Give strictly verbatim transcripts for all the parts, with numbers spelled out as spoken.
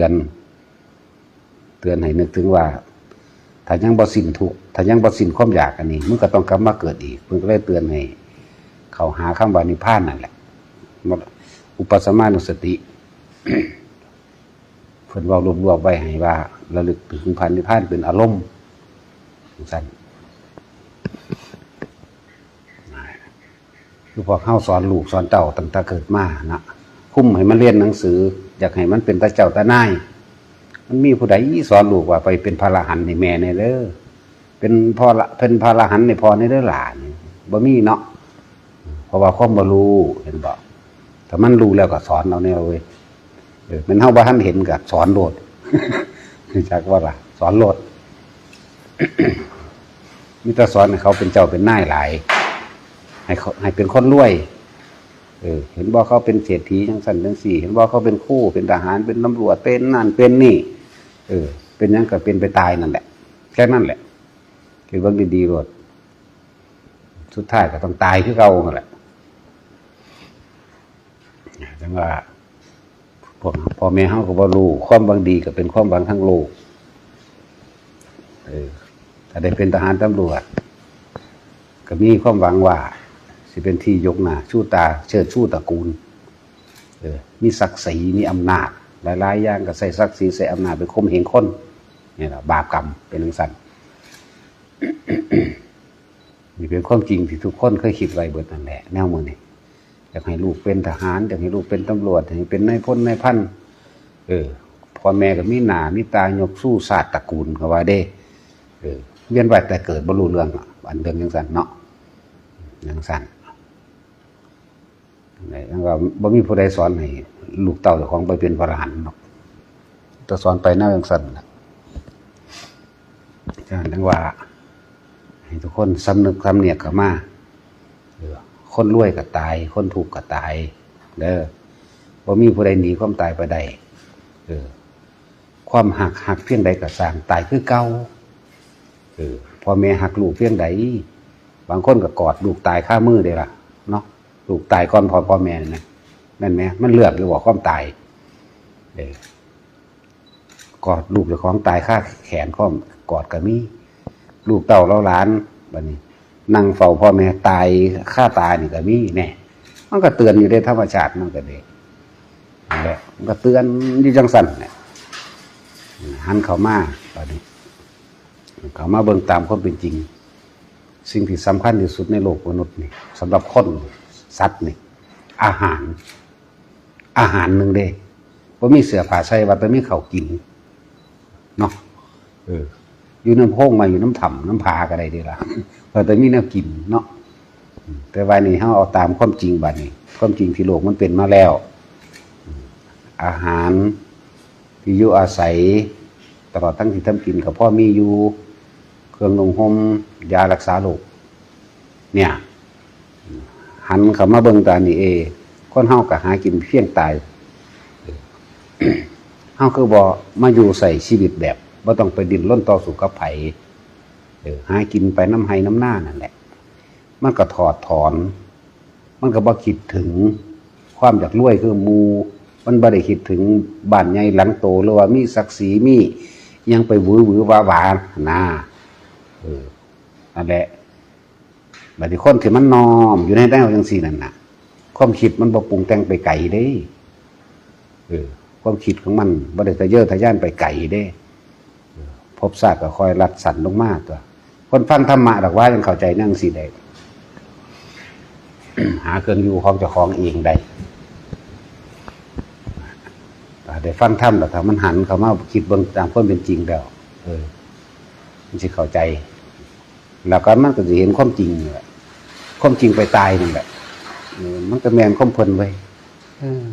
กัน เตือนให้นึกถึงว่า ถ้ายังบ่สิ้นทุกข์ ถ้ายังบ่สิ้นความอยากอันนี้ มึงก็ต้องกลับมาเกิดอีก เพิ่นก็เลยเตือนให้เข้าหาคำว่านิพพานนั่นแหละ อุปสมานุสติ เพิ่นเว้ารวบๆไว้ให้ว่า ระลึกถึงพระนิพพานเป็นอารมณ์ จั่งซั้น คือพวกเฮาสอนลูกสอนเต้าตั้งแต่เกิดมานะ คุมให้มันเรียนหนังสือ อยากให้มันเป็นตาเจ้าตานาย มันมีผู้ใดสอนลูกว่าไปเป็นพระอรหันต์ให้แม่แหน่เด้อ เป็นพ่อละ เป็นพระอรหันต์ให้พ่อแหน่เด้อหลาน บ่มีเนาะ เพราะว่าความบ่รู้ เห็นบ่ ถ้ามันรู้แล้วก็สอนเอาแนวเว้ย เออ แม่นเฮาบ่ทันเห็นก็สอนโลด รู้จักบ่ล่ะ สอนโลด มีแต่สอนให้เขาเป็นเจ้าเป็นนายหลาย ให้เขา ให้เป็นคนรวย เออ เห็นบ่เขาเป็นเศรษฐีจั่งซั้นจั่งซี้ เห็นบ่เขาเป็นครู เป็นทหาร เป็นตำรวจ เป็นนั่น เป็นนี่ เออ เป็นหยังก็เป็นไปตายนั่นแหละ แค่นั้นแหละ คิดเบิ่งดีๆโลด สุดท้ายก็ต้องตายคือเก่านั่นแหละ จั่งว่า พวกพ่อแม่เฮาก็บ่รู้ ความหวังดีก็เป็นความหวังทางโลก เออ ถ้าได้เป็นทหารตำรวจ ก็มีความหวังว่า สิเป็นที่ยกหน้าชูตา เชิดชูตระกูล เออ มีศักดิ์ศรี มีอำนาจ หลายๆอย่างก็ใช้ศักดิ์ศรี ใช้อำนาจไปข่มเหงคน นี่ล่ะ บาปกรรมเป็นจั่งซั้น นี่เป็นความจริงที่ทุกคนเคยคิดไว้เบิดนั่นแหละ แนวมื้อนี้ อยากให้ลูกเป็นทหาร อยากให้ลูกเป็นตำรวจ ให้เป็นนายพลนายพัน เออ พ่อแม่ก็มีหน้ามีตายกชูชาติตระกูล เขาว่าเด้ เออ เวียนว่ายตายเกิดบ่รู้เรื่องอะ อันเรื่องจั่งซั้นเนาะ จั่งซั้น แล้วก็บ่มีผู้ใดสอนให้ลูกเต้าเจ้าของไปเป็นพระอรหันต์เนาะ แต่สอนไปแนวจั่งซั้นน่ะ ฉะนั้นจั่งว่า ให้ทุกคนสำนึกสำเนียกเข้ามา เออ คนรวยก็ตาย คนทุกข์ก็ตาย เด้อ บ่มีผู้ใดหนีความตายไปได้ เออ ความฮัก ฮักเพียงใดก็ซ่าง ตายคือเก่า เออ พ่อแม่ฮักลูกเพียงใด บางคนก็กอดลูกตายคามือเด้ล่ะ เนาะ ลูกตายก่อนพ่อ พ่อแม่นั่นนะ แม่นไหม มันเลือกอยู่ว่าความตาย เออ กอดลูกเจ้าของตายคาแขนพร้อม กอดก็มี ลูกเต้าเหล่าหลาน บัดนี้ นั่งเฝ้าพ่อแม่ตายคาตานี่ก็มีแน่ มันก็เตือนอยู่เด้ ธรรมชาติมันก็เด้ นั่นแหละ มันก็เตือนอยู่จั่งซั้นแหละ หันเข้ามา บัดนี้ เข้ามาเบิ่งตามความเป็นจริง สิ่งที่สำคัญที่สุดในโลกมนุษย์นี่ สำหรับคน สัตว์นี่ อาหาร อาหารหนึ่งเด้ บ่มีเสื้อผ้าใส่ ว่าแต่มีข้าวกิน เนาะ เออ อยู่นำโพรงไม้ อยู่นำถ้ำนำผาก็ได้เด้ล่ะ ว่าแต่มีแนวกินเนาะ อืม แต่ว่านี่เฮาเอาตามความจริงบัดนี้ ความจริงที่โลกมันเป็นมาแล้ว อืม อาหาร ที่อยู่อาศัย ตลอดทั้งที่ทำกินก็พอมีอยู่ เครื่องนุ่งห่ม ยารักษาโรค เนี่ย หันเข้ามาเบิ่งตานี่เอ คนเฮาก็หากินเพียงตาย เฮาคือบ่มาอยู่ใช้ชีวิตแบบบ่ต้องไปดิ้นรนต่อสู้กับไผ เออ หากินไปนำไร่นำนานั่นแหละ มันก็ถอดถอน มันก็บ่คิดถึงความอยากรวยคือหมู่ มันบ่ได้คิดถึงบ้านใหญ่หลังโต หรือว่ามีศักดิ์ศรี มีอิหยังไปหวือหวือหวาหวา นะ เออ นั่นแหละ บัดนี้คนที่มันน้อมอยู่ในแนวจั่งซี้นั่นน่ะ ความคิดมันบ่ปรุงแต่งไปไกลเด้ เออ ความคิดของมันบ่ได้ทะเยอทะยานไปไกลเด้ เออ ภพชาติก็ค่อยลัดสั้นลงมาตั๊ว คนฟังธรรมะดอกว่ายังเข้าใจแนวจั่งซี้ได้ หาเครื่องอยู่ของเจ้าของเองได้ ถ้าได้ฟังธรรมแล้ว ถ้ามันหันเข้ามาคิดเบิ่งตามความเป็นจริงแล้ว เออ มันสิเข้าใจ แล้วก็มันก็สิเห็นความจริงนั่นแหละ ความจริงไปตายนั่นแหละ เออ มันก็แม่นความเพิ่นเว้ย เออ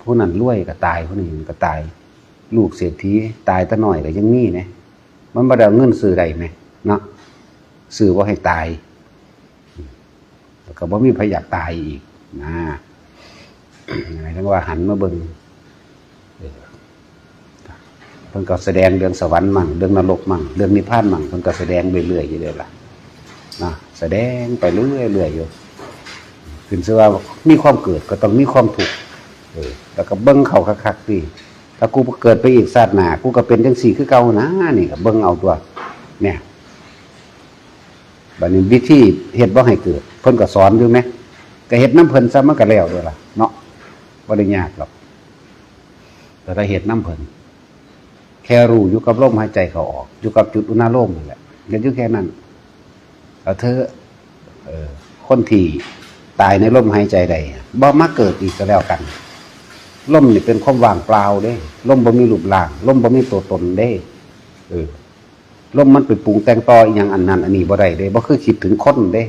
ผู้นั้นรวยก็ตาย ผู้นี้ก็ตาย ลูกเศรษฐีตายแต่น้อยก็ยังมีนะ มันบ่ได้เอาเงินซื้อได้แหม เนาะ ซื้อบ่ให้ตาย แล้วก็บ่มีไผอยากตายอีกนะ หมายถึงว่าหันมาเบิ่ง เออ เพิ่นก็แสดงเรื่องสวรรค์มั่ง เรื่องนรกมั่ง เรื่องนิพพานมั่ง เพิ่นก็แสดงเรื่อยๆอยู่เด้ล่ะ นะ แสดงไปเรื่อยๆอยู่ ขึ้นชื่อว่ามีความเกิดก็ต้องมีความทุกข์ เออ แล้วก็เบิ่งเข้าคักๆติ ถ้ากูเกิดไปอีกชาติหน้า กูก็เป็นจังซี่คือเก่านะ นี่ก็เบิ่งเอาตัว เนี่ย บัดนี้วิธีเฮ็ดบ่ให้เกิด เพิ่นก็สอนอยู่แหม ก็เฮ็ดนำเพิ่นซะ มันก็แล้วเด้อล่ะเนาะ บ่ได้ยากหรอก แต่ถ้าเฮ็ดนำเพิ่น แค่รู้อยู่กับลมหายใจเข้าออก อยู่กับจุดอุณาโลมนี่แหละ เฮ็ดอยู่แค่นั้น เอาเถอะ เออ คนที่ตายในลมหายใจใด บ่มาเกิดอีกก็แล้วกัน ลมนี่เป็นความว่างเปล่าเด้ ลมบ่มีรูปร่าง ลมบ่มีตัวตนเด้ เออ ลมมันไปปรุงแต่งต่ออีหยังอันนั้นอันนี้บ่ได้เด้ บ่คือคิดถึงคนเด้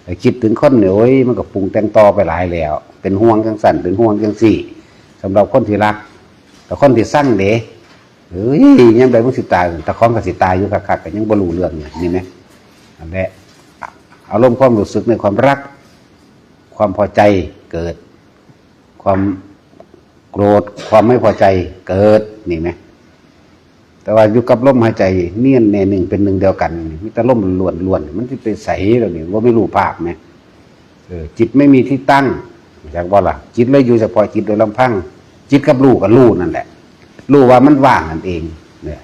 ไอ้คิดถึงคนเนี่ย โอ้ย มันก็ปรุงแต่งต่อไปหลายแล้ว เป็นห่วงจังซั่น เป็นห่วงจังซี่ สำหรับคนที่รัก แต่คนที่ซังเด้ เฮ้ย ยามใดมึงสิตาย ตาของก็สิตายอยู่คักๆ ก็ยังบ่รู้เรื่องเนี่ย นี่แหม อันแหละ อารมณ์ความรู้สึกในความรัก ความพอใจเกิด ความโกรธ ความไม่พอใจเกิด นี่แหม แต่ว่าอยู่กับลมหายใจเนียนแน่นิ่งเป็นหนึ่งเดียวกัน มีแต่ลมล้วนๆ มันสิไปไสแล้วนี่ บ่มีรูปภาพแหม เออ จิตไม่มีที่ตั้ง จักบ่ล่ะ จิตเลยอยู่เฉพาะจิตโดยลำพัง จิตกับรู้ก็รู้นั่นแหละ รู้ว่ามันว่างนั่นเอง เนี่ย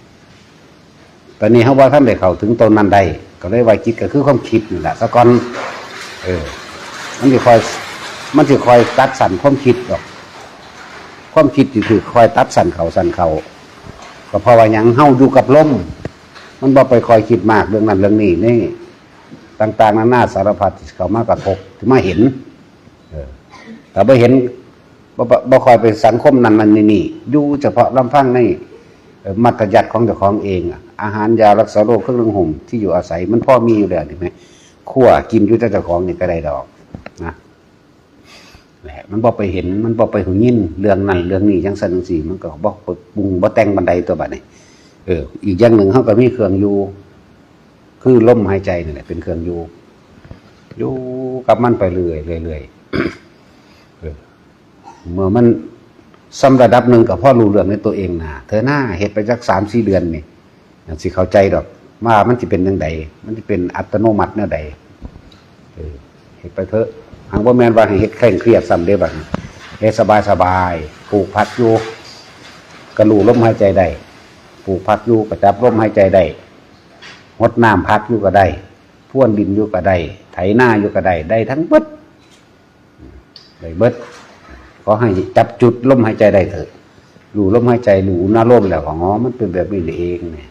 ตอนนี้เฮาบ่ทันได้เข้าถึงตรงนั้นได้ ก็เลยว่าจิตก็คือความคิดนี่แหละ ซะก่อน เออ มันสิคอย มันสิคอยตัดสั้นความคิดดอก ความคิดสิถือคอยตัดสั้นเข้าสั้นเข้า ก็เพราะว่าหยัง เฮาอยู่กับลม มันบ่ไปคอยคิดมากเรื่องนั้นเรื่องนี้นี่ ต่างๆ นานาสารพัดที่เข้ามากระทบ ที่มาเห็น เออ แต่บ่เห็น บ่ บ่ บ่ค่อยไปสังคมนั้นนั่นนี่นี่ อยู่เฉพาะลำพังใน เอ่อ มัธยัสถ์ของเจ้าของเองอะ อาหารยารักษาโรค เครื่องนุ่งห่ม ที่อยู่อาศัย มันพอมีอยู่แล้ว เห็นไหม ครัวกินอยู่แต่เจ้าของนี่ก็ได้ดอก นะ แหละ มันบ่ไปเห็น มันบ่ไปหูยินเรื่องนั้นเรื่องนี้จังซั่นจังซี่ มันก็บ่ปรุงบ่แต่งปานใดตัวบัดนี้ เออ อีกอย่างหนึ่งเฮาก็มีเครื่องอยู่ คือลมหายใจนี่แหละเป็นเครื่องอยู่ อยู่กับมันไปเรื่อยๆ เรื่อยๆ เออ เมื่อมันส่ำระดับหนึ่งก็พอรู้เรื่องในตัวเองนะ เธอหน้าเฮ็ดไปจักสามสี่เดือนนี่ นั่นสิเข้าใจดอก ว่ามันสิเป็นจั่งใด มันสิเป็นอัตโนมัติแนวใด เออ เฮ็ดไปเถอะ หากบ่แม่นว่าให้เฮ็ดเคร่งเครียดซ้ำเด้บัดนี้ เฮ็ดสบายๆ ผูกพักอยู่ ก็รู้ลมหายใจได้ ผูกพักอยู่ ก็จับลมหายใจได้ หดน้ำพักอยู่ก็ได้ พรวนดินอยู่ก็ได้ ไถนาอยู่ก็ได้ ได้ทั้งเบิด ได้เบิด ขอให้จับจุดลมหายใจได้เถอะ รู้ลมหายใจ รู้อุณาโลมแล้วก็ อ๋อ มันเป็นแบบนี้นี่เองเนี่ย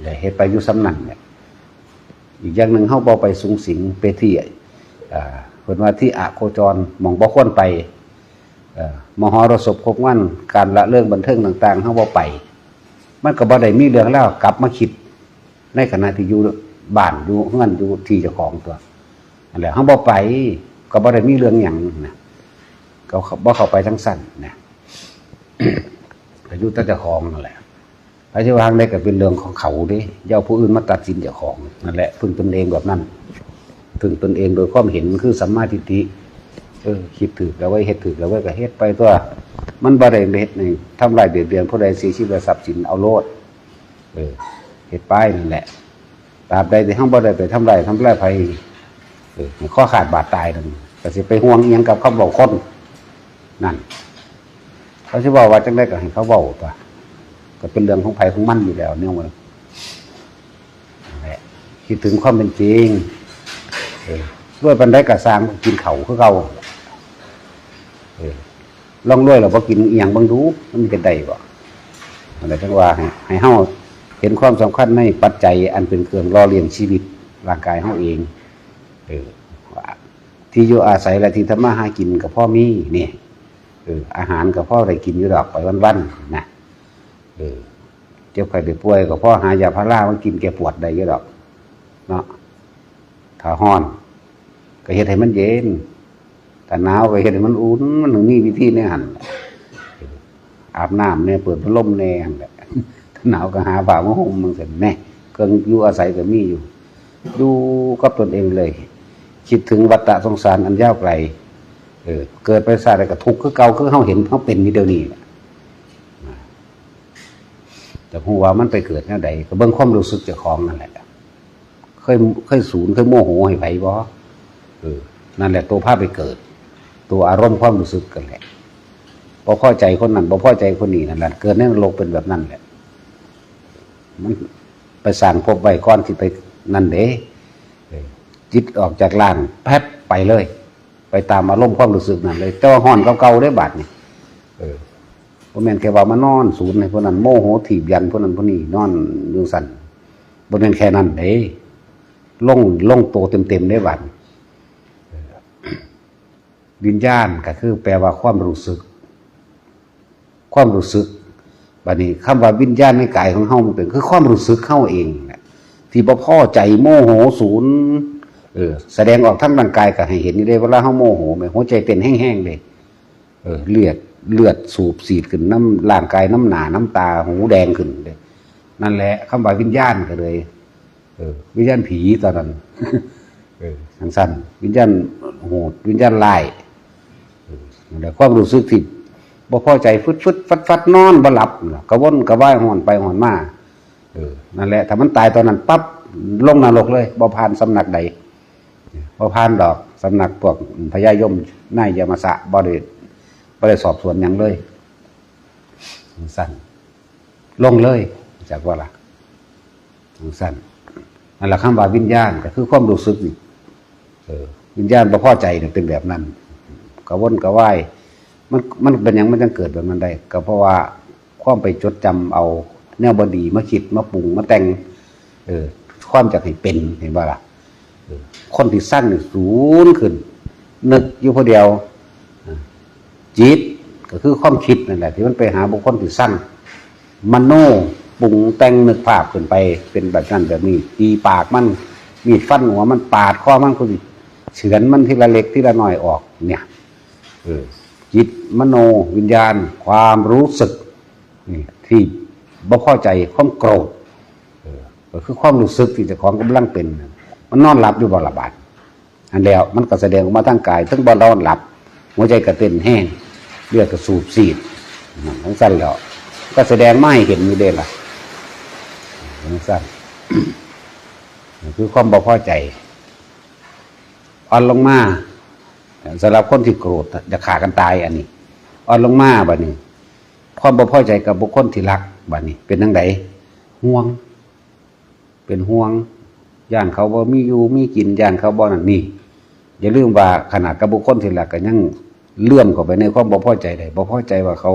อย่าเฮ็ดไปอยู่ส่ำนั้นเนี่ย อีกอย่างหนึ่ง เฮาบ่ไปสุงสิงไปที่ อ่า เพิ่นว่าที่อโคจร หม่องบ่ควรไป เอ่อ มหรสพครบวัน การละเลิงบันเทิงต่างๆ เฮาบ่ไป มันก็บ่ได้มีเรื่องแล้ว กลับมาคิด ในขณะที่อยู่บ้าน อยู่เฮือน อยู่ที่เจ้าของตัว นั่นแหละ เฮาบ่ไป ก็บ่ได้มีเรื่องหยังนะ ก็บ่เข้าไปจั่งซั่นนะ ก็อยู่แต่เจ้าของนั่นแหละ ไผสิว่าจั่งใดก็เป็นเรื่องของเขาเด้ อย่าเอาผู้อื่นมาตัดสินเจ้าของ นั่นแหละ พึ่งตนเองแบบนั้น พึ่งตนเองโดยความเห็นคือสัมมาทิฏฐิ เออ คิดถูกแล้วเว้ย เฮ็ดถูกแล้วเว้ย ก็เฮ็ดไปตัว มันบ่ได้เฮ็ดให้ทำร้ายเบียดเบียนผู้ใด เสียชีวิตและทรัพย์สิน เอาโลด เออ เฮ็ดไปนั่นแหละ ตราบใดที่เฮาบ่ได้ไปทำร้ายทำลายไผ เออ ให้คอขาดบาดตายนั่น ก็สิไปห่วงอิหยังกับคำเว้าคน นั่น เขาสิเว้าว่าจั่งใดก็ให้เขาเว้าตัว ก็เป็นเรื่องของไผของมันอยู่แล้ว แนวมัน นั่นแหละ คิดถึงความเป็นจริง เออ รวยปานใดก็ซ่าง กินข้าวคือเก่า เออ ลองรวยแล้วบ่กินอิหยังเบิ่งดู มันเป็นได้บ่ นั่นแหละ จั่งว่าให้ ให้เฮาเห็นความสำคัญในปัจจัยอันเป็นเครื่องหล่อเลี้ยงชีวิตร่างกายเฮาเอง เออ ว่าที่อยู่อาศัยและที่ทำมาหากินก็พอมีนี่ เออ อาหารก็พอได้กินอยู่ดอกไปวันๆ นะ เออ เจ็บไข้ได้ป่วยก็พอหายาพารามากินแก้ปวดได้อยู่ดอก เนาะ ถ้าร้อน ก็เฮ็ดให้มันเย็น ถ้าหนาวก็เฮ็ดให้มันอุ่น มันต้องมีวิธีในหั่น อาบน้ำแหน่ เปิดพัดลมแหน่หั่นแหละ ถ้าหนาวก็หาผ้ามาห่มจั่งซี้แหน่ เครื่องอยู่อาศัยก็มีอยู่ อยู่กับตนเองเลย คิดถึงวัฏสงสารอันยาวไกล เออ เกิดไปชาติใดก็ทุกข์คือเก่า คือเฮาเห็นเฮาเป็นอยู่เดี๋ยวนี้แหละ จะฮู้ว่ามันไปเกิดแนวใด ก็เบิ่งความรู้สึกเจ้าของนั่นแหละ เคย เคยสูน เคยโมโหให้ไผบ่ เออ นั่นแหละตัวพาไปเกิด ตัวอารมณ์ความรู้สึกนั่นแหละ บ่พอใจคนนั้น บ่พอใจคนนี้ นั่นแหละ เกิดในนรกเป็นแบบนั้นแหละ มันไปสร้างภพไว้ก่อนที่ไปนั่นเด้ เออ จิตออกจากร่างแป๊บไปเลย ไปตามอารมณ์ความรู้สึกนั่นเลย แต่ว่าฮ้อนกว่าเก่าเด้บาดนี้ เออ บ่แม่นแค่ว่ามานอนสูนให้พวกนั้น โมโหถีบยันพวกนั้นพวกนี้ นอนอยู่ซั่น บ่แม่นแค่นั้นเด้ ลง ลงโตเต็มๆเด้บาดนี้ เออ วิญญาณก็คือแปลว่าความรู้สึก ความรู้สึก บัดนี้คำว่าวิญญาณในกายของเฮามันเป็นคือความรู้สึกเฮาเองแหละ ที่บ่พอใจ โมโหสูน เออ แสดงออกทางร่างกายก็ให้เห็นอยู่เด้ เวลาเฮาโมโหแหม หัวใจเต้นแฮงๆเลย เออ เลือด เลือดสูบฉีดขึ้นนำร่างกาย นำหน้านำตา หูแดงขึ้นเลย นั่นแหละคำว่าวิญญาณก็เลย เออ วิญญาณผีตอนนั้น เออ จั่งซั่น วิญญาณโหด วิญญาณร้าย เออ นั่นแหละ ความรู้สึกที่บ่พอใจ ฟึดๆฟัดๆ นอนบ่หลับน่ะ กระวนกระวาย ฮ้อนไปฮ้อนมา เออ นั่นแหละ ถ้ามันตายตอนนั้นปั๊บ ลงนรกเลย บ่ผ่านสำนักใด บ่ผ่านดอก สำนักพวกพญายม นายยมสะ บ่ได้ บ่ได้สอบสวนหยังเลย จั่งซั่น ลงเลย จักว่าล่ะ จั่งซั่น นั่นแหละ คำว่าวิญญาณก็คือความรู้สึกนี่ เออ วิญญาณบ่พอใจเนี่ยเป็นแบบนั้น กระวนกระวาย มัน มันเป็นหยังมันจั่งเกิดแบบนั้นได้ ก็เพราะว่าความไปจดจำเอาแนวบ่ดีมาคิด มาปรุง มาแต่ง เออ ความอยากให้เป็น เห็นบ่ล่ะ เออ คนที่ซังนี่สูนขึ้น นึกอยู่ผู้เดียว อ่า จิตก็คือความคิดนั่นแหละ ที่มันไปหาบุคคลที่ซัง มโนปรุงแต่งนึกภาพขึ้นไป เป็นแบบนั้นแบบนี้ ตีปากมัน มีดฟันหัวมัน ปาดคอมัน คือเฉือนมันทีละเล็กทีละน้อยออก เนี่ย เออ จิต มโน วิญญาณ ความรู้สึก นี่ ที่บ่พอใจ ความโกรธ เออ ก็คือความรู้สึกที่เจ้าของกำลังเป็น มันนอนหลับอยู่บ่ล่ะบาด อันแล้วมันก็แสดงออกมาทางกาย ทั้งบ่นอนหลับ หัวใจก็เต้นแฮง เลือดก็สูบฉีด นั่นจั่งซั่นแล้ว ก็แสดงมาให้เห็นอยู่เด้ล่ะ จั่งซั่น คือความบ่พอใจ อ่อนลงมา สำหรับคนที่โกรธจะฆ่ากันตาย อันนี้ อ่อนลงมาบัดนี้ ความบ่พอใจกับบุคคลที่รัก บัดนี้ เป็นจั่งใด ห่วง เป็นห่วง ย้านเขาบ่มีอยู่มีกิน ย้านเขาบ่นั่นนี่ อย่าลืมว่าขนาดกับบุคคลที่รักก็ยังเลื่อมเข้าไปในความบ่พอใจได้ บ่พอใจว่าเขา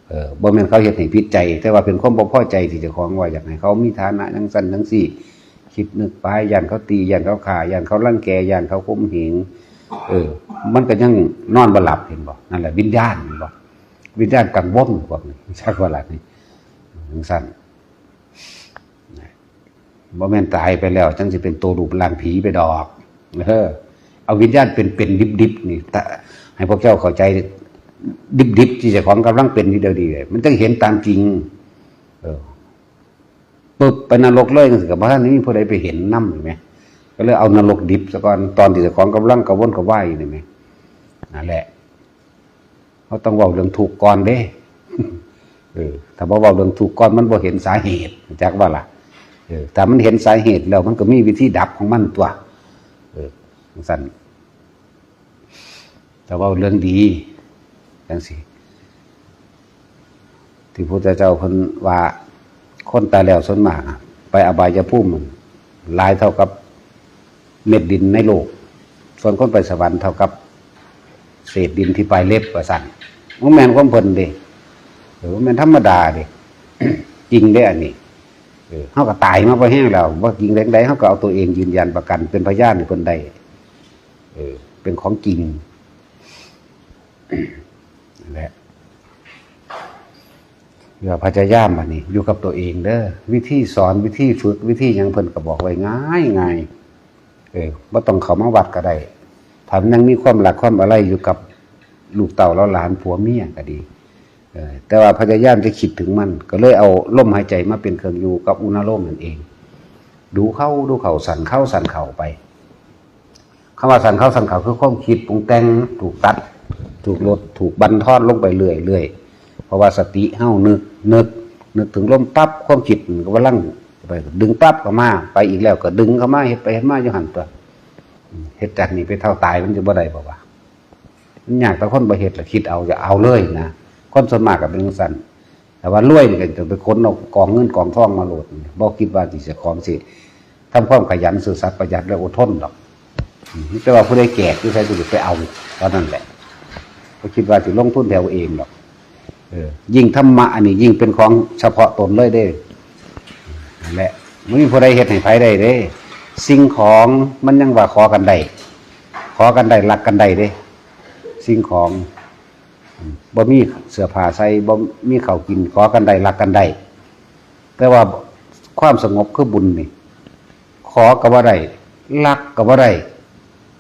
เออ บ่แม่นเขาเฮ็ดให้ผิดใจ แต่ว่าเป็นความบ่พอใจที่เจ้าของว่าอยากให้เขามีฐานะจั่งซั่นจั่งซี้ คิดนึกไป ย้านเขาตี ย้านเขาฆ่า ย้านเขารังแก ย้านเขาข่มเหง เออ มันก็ยังนอนบ่หลับ เห็นบ่ นั่นแหละวิญญาณ เห็นบ่ วิญญาณกังวลพวกนี้ จักว่าล่ะนี่ จั่งซั่น บ่แม่นตายไปแล้วจั่งสิเป็นตัวรูปร่างผีไปดอก เออ เอาวิญญาณเป็นๆดิบๆนี่ ตะ ให้พวกเจ้าเข้าใจ ดิบๆที่เจ้าของกำลังเป็นอยู่เดี๋ยวนี้ มันจั่งเห็นตามจริง เออ ปึ๊บ ไปนรกเลยจั่งซี้ ก็บ่ทันได้มีผู้ใดไปเห็นนำ เห็นไหม ก็เลยเอานรกดิบซะก่อน ตอนที่เจ้าของกำลังกระวนกระวายอยู่นี่แหม นั่นแหละ เราต้องเว้าเรื่องทุกข์ก่อนเด้ เออ ถ้าบ่เว้าเรื่องทุกข์ก่อน มันบ่เห็นสาเหตุ จักว่าล่ะ เออ ถ้ามันเห็นสาเหตุแล้ว มันก็มีวิธีดับของมันตั๊ว เออ จั่งซั่น แต่เว้าเรื่องดี จั่งซี้ ที่พุทธเจ้าเพิ่นว่า คนตายแล้วส่วนมากอะ ไปอบายภูมิหลายเท่ากับเม็ดดินในโลก ส่วนคนไปสวรรค์เท่ากับเศษดินที่ปลายเล็บ ว่าซั่น บ่แม่นความเพิ่นเด้ เออ บ่แม่นธรรมดาเด้ จริงเด้อันนี้ เออ เฮาก็ตายมาพอแฮงแล้ว ว่าจริงแรงใด เฮาก็เอาตัวเองยืนยันประกันเป็นพยานให้เพิ่นได้ เออ เป็นของจริง นั่นแหละ อย่าพยายามอันนี้ อยู่กับตัวเองเด้อ วิธีสอน วิธีฝึก วิธีหยังเพิ่นก็บอกไว้ง่ายง่าย เออ บ่ต้องเข้ามาวัดก็ได้ ถ้ามันยังมีความรักความอะไรอยู่กับลูกเต้าเหล่าหลานผัวเมียก็ดี เออ แต่ว่าพยายามจะคิดถึงมัน ก็เลยเอาลมหายใจมาเป็นเครื่องอยู่กับอุณาโลมนั่นเอง ดูเข้า ดูเข้า สั่นเข้า สั่นเข้าไป คำว่าสั่นเข้า สั่นเข้า คือความคิดปรุงแต่งถูกตัด ถูกลด ถูกบั่นทอนลงไปเรื่อยๆ เพราะว่าสติเฮานึก นึก นึกถึงลมปั๊บ ความคิดมันก็กำลังไป ดึงปั๊บเข้ามา ไปอีกแล้วก็ดึงเข้ามา เฮ็ดไปเฮ็ดมาอยู่หั่นตั๊ว อืม เฮ็ดจากนี้ไปเท่าตายมันจะบ่ได้บ่วะ มันยากแต่คนบ่เฮ็ดละคิดเอาจะเอาเลยนะ คนส่วนมากก็เป็นจั่งซั้น แต่ว่ารวยนี่ก็จะไปขนเอากองเงินกองทองมาโลด บ่คิดว่าสิเจ้าของสิทำความขยันซื่อสัตย์ประหยัดและอดทนดอก อืม แต่ว่าผู้ใดแจกอยู่ไสก็สิไปเอาเท่านั้นแหละ บ่คิดว่าสิลงทุนแถวเองดอก เออ ยิ่งธรรมะอันนี้ยิ่งเป็นของเฉพาะตนเลยเด้ นั่นแหละ บ่มีผู้ใดเฮ็ดให้ไผได้เด้ สิ่งของมันยังว่าขอกันได้ ขอกันได้ รักกันได้เด้ สิ่งของ อืม บ่มีเสื้อผ้าใส่ บ่มีข้าวกิน ขอกันได้ รักกันได้ แต่ว่าความสงบคือบุญนี่ ขอก็บ่ได้ รักก็บ่ได้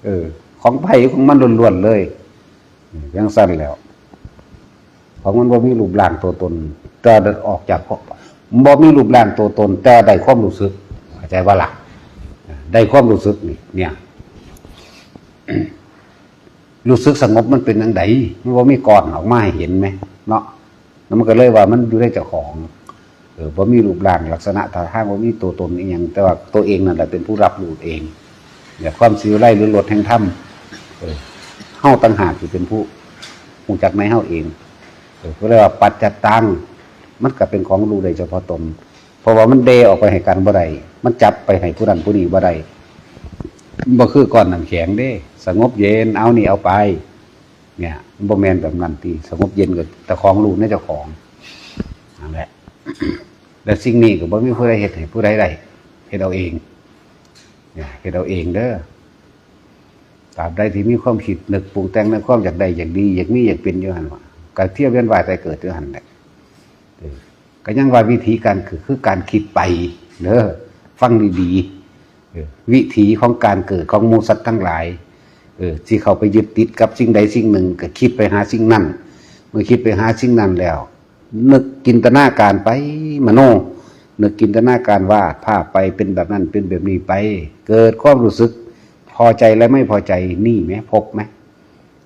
เออ ของไผของมันล้วนๆเลย อืม จั่งซั้นแหล้ว ของมันบ่มีรูปร่างตัวตน แต่ออกจาก บ่มีรูปร่างตัวตน แต่ได้ความรู้สึก เข้าใจบ่ล่ะ ได้ความรู้สึกนี่ เนี่ย รู้สึกสงบมันเป็นจั่งใด มันบ่มีก้อนออกมาให้เห็นแหม เนาะ แล้วมันก็เลยว่ามันอยู่ในเจ้าของ เออ บ่มีรูปร่างลักษณะท่าทาง บ่มีตัวตนอีหยัง แต่ว่าตัวเองนั่นแหละเป็นผู้รับรู้เอง เนี่ย ความสิวิไลหรือรสแห่งธรรม เออ เฮาต่างหากที่เป็นผู้รู้จักในเฮาเอง เออ ก็เรียกว่าปัจจัตตัง มันก็เป็นของรู้ได้เฉพาะตน เพราะว่ามันแด่ออกไปให้กันบ่ได้ มันจับไปให้ผู้นั้นผู้นี้บ่ได้ บ่คือก้อนน้ำแข็งเด้ สงบเย็น เอานี่เอาไป เนี่ย มันบ่แม่นแบบนั้นติ สงบเย็นก็เจ้าของรู้ในเจ้าของ นั่นแหละ และสิ่งนี้ก็บ่มีผู้ใดเฮ็ดให้ผู้ใดได้ เฮ็ดเอาเอง เนี่ย เฮ็ดเอาเองเด้อ ตราบใดที่มีความคิดนึกปรุงแต่งในความอยากได้ อยากดี อยากมี อยากเป็นอยู่หั่นว่า ก็เที่ยวเวียนว่ายตายเกิดอยู่หั่นแหละ เออ ก็ยังว่าวิธีการคือ คือการคิดไปเด้อ ฟังดีๆ เออ วิถีของการเกิดของหมู่สัตว์ทั้งหลาย เออ ที่เข้าไปยึดติดกับสิ่งใดสิ่งหนึ่ง ก็คิดไปหาสิ่งนั้น เมื่อคิดไปหาสิ่งนั้นแล้ว นึกจินตนาการไป มโน นึกจินตนาการวาดภาพไป เป็นแบบนั้น เป็นแบบนี้ไป เกิดความรู้สึกพอใจและไม่พอใจ นี่แหม ภพแหม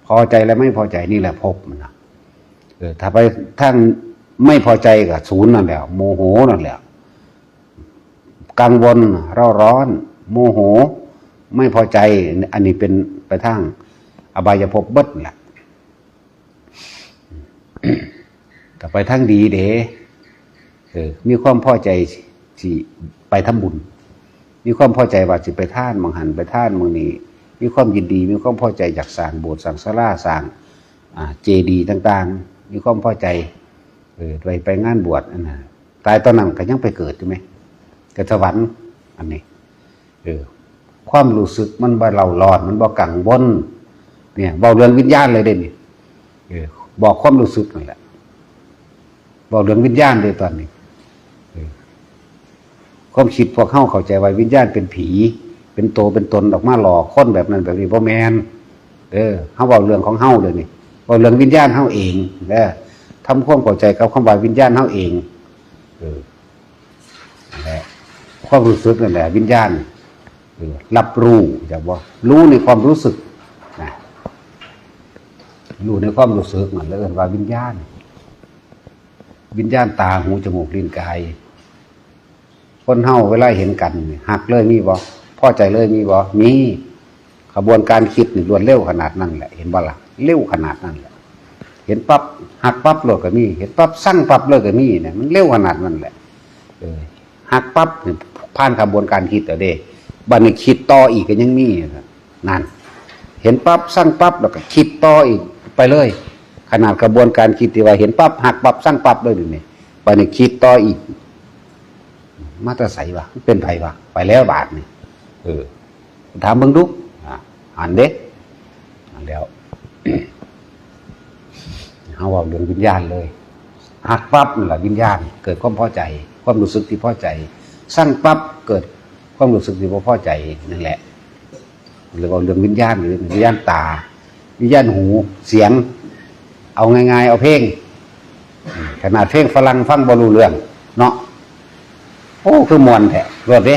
พอใจและไม่พอใจ นี่แหละภพมันนะ เออ ถ้าไปทางไม่พอใจก็ศูนย์นั่นแหละ โมโหนั่นแหละ กังวล เร่าร้อน โมโห ไม่พอใจ อันนี้เป็นไปทางอบายภพเบิดแหละ ก็ไปทางดีเด้ เออ มีความพอใจสิไปทำบุญ มีความพอใจว่าสิไปทานหม่องหั้นไปทานหม่องนี้ มีความยินดี มีความพอใจอยากสร้างโบสถ์สร้างศาลา สร้าง อ่า เจดีย์ต่างๆ มีความพอใจ เออ ไป ไปงานบวชอันนั้น ตายตอนนั้นก็ยังไปเกิดอยู่ไหม เกิดสวรรค์ อันนี้ เออ ความรู้สึกมันบ่เร่าร้อน มันบ่กังวล เนี่ย เว้าเรื่องวิญญาณเลยเด้นี่ เออ บอกความรู้สึกนั่นแหละ เว้าเรื่องวิญญาณเลยตอนนี้ เออ ความคิดพวกเฮาเข้าใจว่าวิญญาณเป็นผี เป็นโตเป็นตนออกมาหลอกคนแบบนั้นแบบนี้ บ่แม่น เออ เฮาเว้าเรื่องของเฮาเด้อนี่ เว้าเรื่องวิญญาณเฮาเองเด้อ ทำความเข้าใจกับคำว่าวิญญาณเฮาเอง เออ นั่นแหละ ความรู้สึกนั่นแหละวิญญาณ เออ รับรู้ จักบ่ รู้ในความรู้สึกนะ รู้ในความรู้สึกนั่นแหละเอิ้นว่าวิญญาณ วิญญาณตา หู จมูก ลิ้น กาย คนเฮาเวลาเห็นกันนี่ ฮักเลยมีบ่ พอใจเลยมีบ่ มี ขบวนการคิดนี่รวดเร็วขนาดนั้นแหละ เห็นบ่ล่ะ เร็วขนาดนั้นแหละ เห็นปั๊บฮักปั๊บเลยก็มี เห็นปั๊บซังปั๊บเลยก็มีเนี่ย มันเร็วขนาดนั้นแหละ เออ ฮักปั๊บนี่ผ่านขบวนการคิดแล้วเด้ บัดนี้คิดต่ออีกก็ยังมีนะ นั่น เห็นปั๊บซังปั๊บแล้วก็คิดต่ออีกไปเลย ขนาดขบวนการคิดที่ว่าเห็นปั๊บฮักปั๊บซังปั๊บเลยนี่ บัดนี้คิดต่ออีก มาแต่ไสวะ มันเป็นไผวะ ไปแล้วบาดนี่ เออ ถามเบิ่งดู อ่ะ หันเด้ หันแล้ว เฮาเว้าเรื่องวิญญาณเลย ฮักปั๊บนั่นล่ะวิญญาณ เกิดความพอใจ ความรู้สึกที่พอใจ ซังปั๊บเกิดความรู้สึกที่บ่พอใจ นั่นแหละ เรียกว่าเรื่องวิญญาณ หรือวิญญาณตา วิญญาณหู เสียง เอาง่ายๆ เอาเพลง ขนาดเพลงฝรั่งฟังบ่รู้เรื่องเนาะ โอ้ คือม่วนแท้ โลดเด้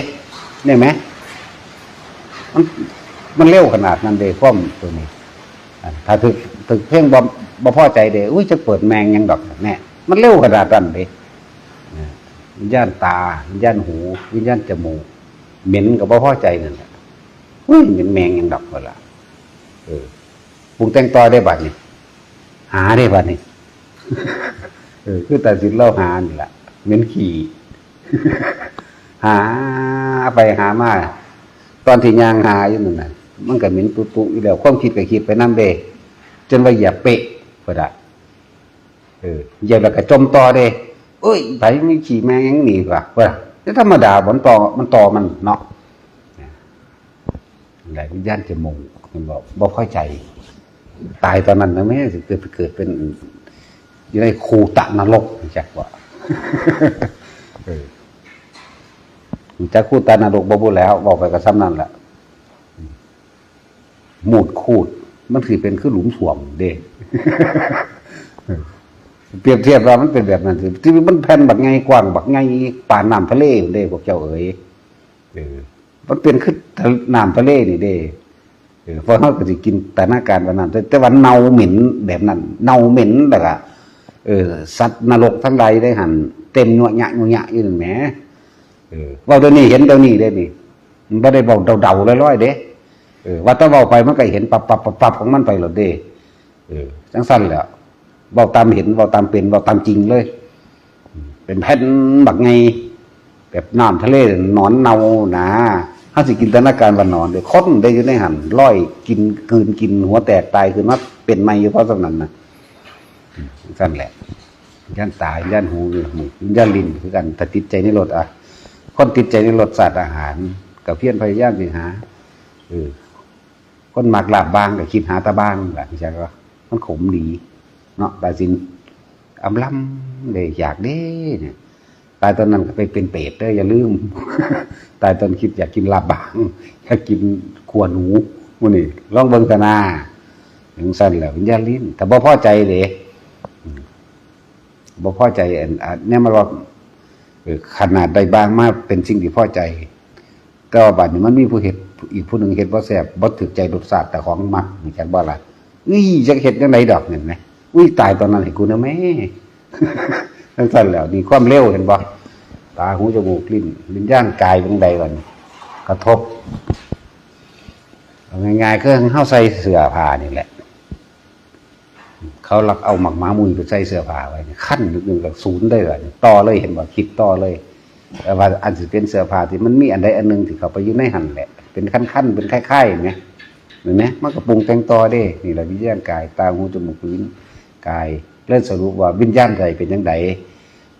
นี่แหม มัน มันเร็วขนาดนั้นเด้ ความตัวนี้ อ่า ถ้าถืก ถืกเพลงบ่ บ่พอใจเด้ อุ้ย จะเปิดแม่งหยังดอก แน่ มันเร็วขนาดนั้นเด้ อ่า วิญญาณตา วิญญาณหู วิญญาณจมูก เหม็นก็บ่พอใจนั่นแหละ อุ้ย เหม็นแม่งหยังดอก เพิ่นล่ะ เออ รุงแต่งต่อได้บัดนี้ หาได้บัดนี้ เออ คือตาสินเราหานี่ล่ะ เหม็นขี้ หาไปหามา ตอนที่ย่างหาอยู่นั่นน่ะ มันก็เหม็นตุ๊ๆอยู่แล้ว ความคิดก็คิดไปนำเด้ จนว่าเหยียบเป๊ะพุ้นน่ะ เออ เหยียบแล้วก็จ่มต่อเด้ เอ้ย ไผมีขี้แม่งหยังนี่วะ ว่า แต่ธรรมดา มันต่อ มันต่อมันเนาะ หลายวิญญาณจะโมโห มันบอกบ่พอใจ ตายตอนนั้นนะแม่ สิเกิด เกิดเป็น อยู่ในคูตะนรก จักว่า เออ จักคูตะนรกบ่พูดแล้ว บอกไปก็ซ้ำนั่นแหละ มูดคูด มันสิเป็นคือหลุมส้วมเด้ เปรียบเทียบว่ามันเป็นแบบนั้นสิ ที่มันแผ่นบักไงกว้าง บักไงปานน้ำทะเลเด้ พวกเจ้าเอ๋ย เออ มันเป็นคือน้ำทะเลนี่เด้ เออ เพราะเฮาก็สิจินตนาการว่านั้น แต่ แต่ว่าเน่าเหม็นแบบนั้น เน่าเหม็นแล้วก็ เออ สัตว์นรกทั้งหลายได้หั่น เต็มยั่วะยั่วะอยู่นั่นแหม เออ เว้าเดี๋ยวนี้เห็นเดี๋ยวนี้เด้นี่ มันบ่ได้เว้าเดาๆลอยๆเด้ เออ ว่าแต่เว้าไปมันก็เห็นปับๆๆๆของมันไปโลดเด้ เออ จั่งซั้นแหละ เว้าตามเห็น เว้าตามเป็น เว้าตามจริงเลย เป็นแผ่นบักไง แบบน้ำทะเลหนอนเน่าหนา เฮาสิจินตนาการว่าหนอนเด้ คนได้อยู่ในหั่น ลอยกิน กลืนกิน หัวแตกตายขึ้นมาเป็นใหม่อยู่เพราะส่ำนั้นน่ะ อืม จั่งซั้นแหละ ย่านตา ย่านหู ย่านลิ้นคือกัน ถ้าติดใจในรส อ่ะ คนติดใจในรสชาติอาหาร ก็เพียรพยายามสิหา เออ คนมักลาบบ่างก็คิดหาแต่บ่างล่ะ จั่งว่ามันขมดี เนาะ ตาสิน อำลำเด้ อยากเด้เนี่ย ตายตอนนั้นก็ไปเป็นเปรตเด้อ อย่าลืม ตายตอนคิดอยากกินลาบบ่าง อยากกินขั่วหนู มื้อนี้ ลองเบิ่งซะนา จั่งซั้นแหละ วิญญาณลิ้น ถ้าบ่พอใจเด้ อืม บ่พอใจ อัน อัน เนี่ยมันว่า เออ ขนาดได้บ่างมาเป็นสิ่งที่พอใจ แต่ว่าบัดนี้มันมีผู้เฮ็ด อีกผู้หนึ่งเฮ็ดบ่แซ่บ บ่ถูกใจรสชาติเจ้าของมัก นี่จักบ่ล่ะ อุ้ย จักเฮ็ดจั่งใดดอก เห็นไหม อุ้ย ตายตอนนั้นให้กูนะแม่ จั่งซั้นแหล้ว นี่ความเร็ว เห็นบ่ ตา หู จมูก ลิ้น วิญญาณกาย จั่งใดบัดนี้ กระทบ เอาง่ายๆ คือเฮาใส่เสื้อผ้านี่แหละ เขาลักเอาหมากหมามุ้ยไปใส่เสื้อผ้าไว้นี่ คันนิดนึงก็ศูนย์เลยบัดนี้ ต่อเลย เห็นบ่ คิดต่อเลย แต่ว่าอันสิเป็นเสื้อผ้าที่มันมีอันใดอันหนึ่งที่เข้าไปอยู่ในหั่นแหละ เป็นคันๆ เป็นค่ายๆ เห็นไหม เห็นไหม มันก็ปรุงแต่งต่อเด้ นี่แหละวิญญาณกาย ตา หู จมูก ลิ้น กาย เลยสรุปว่าวิญญาณใจเป็นจั่งใด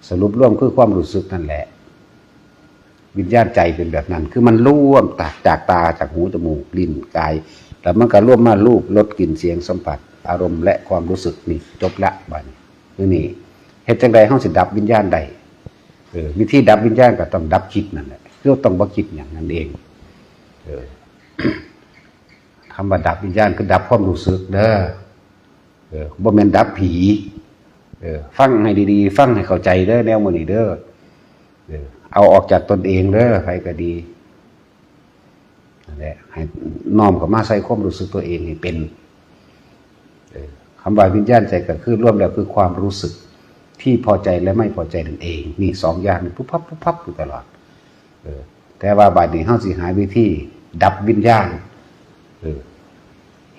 สรุปรวมคือความรู้สึกนั่นแหละ วิญญาณใจเป็นแบบนั้น คือมันรวมจาก จากตา จากหู จมูก ลิ้น กาย แล้วมันก็รวมมารูป รส กลิ่น เสียง สัมผัส อารมณ์ และความรู้สึก นี่ จบละบัดนี้ คือนี่ เฮ็ดจั่งใดเฮาสิดับวิญญาณได้ เออ วิธีดับวิญญาณก็ต้องดับจิตนั่นแหละ คือต้องบ่คิดหยังนั่นเอง เออ คำว่าดับวิญญาณคือดับความรู้สึกเด้อ เออ บ่แม่นดับผี เออ ฟังให้ดีๆ ฟังให้เข้าใจเด้อ แนวมื้อนี้เด้อ เออ เอาออกจากตนเองเด้อ ใครก็ดี นั่นแหละ ให้น้อมเข้ามาใส่ความรู้สึกตัวเองให้เป็น เออ คำว่าวิญญาณใจก็คือรวมแล้วคือความรู้สึกที่พอใจและไม่พอใจนั่นเอง นี่สองอย่างนี่ปุ๊บปั๊บปุ๊บปั๊บอยู่ตลอด เออ แต่ว่าบัดนี้เฮาสิหาวิธีดับวิญญาณ เออ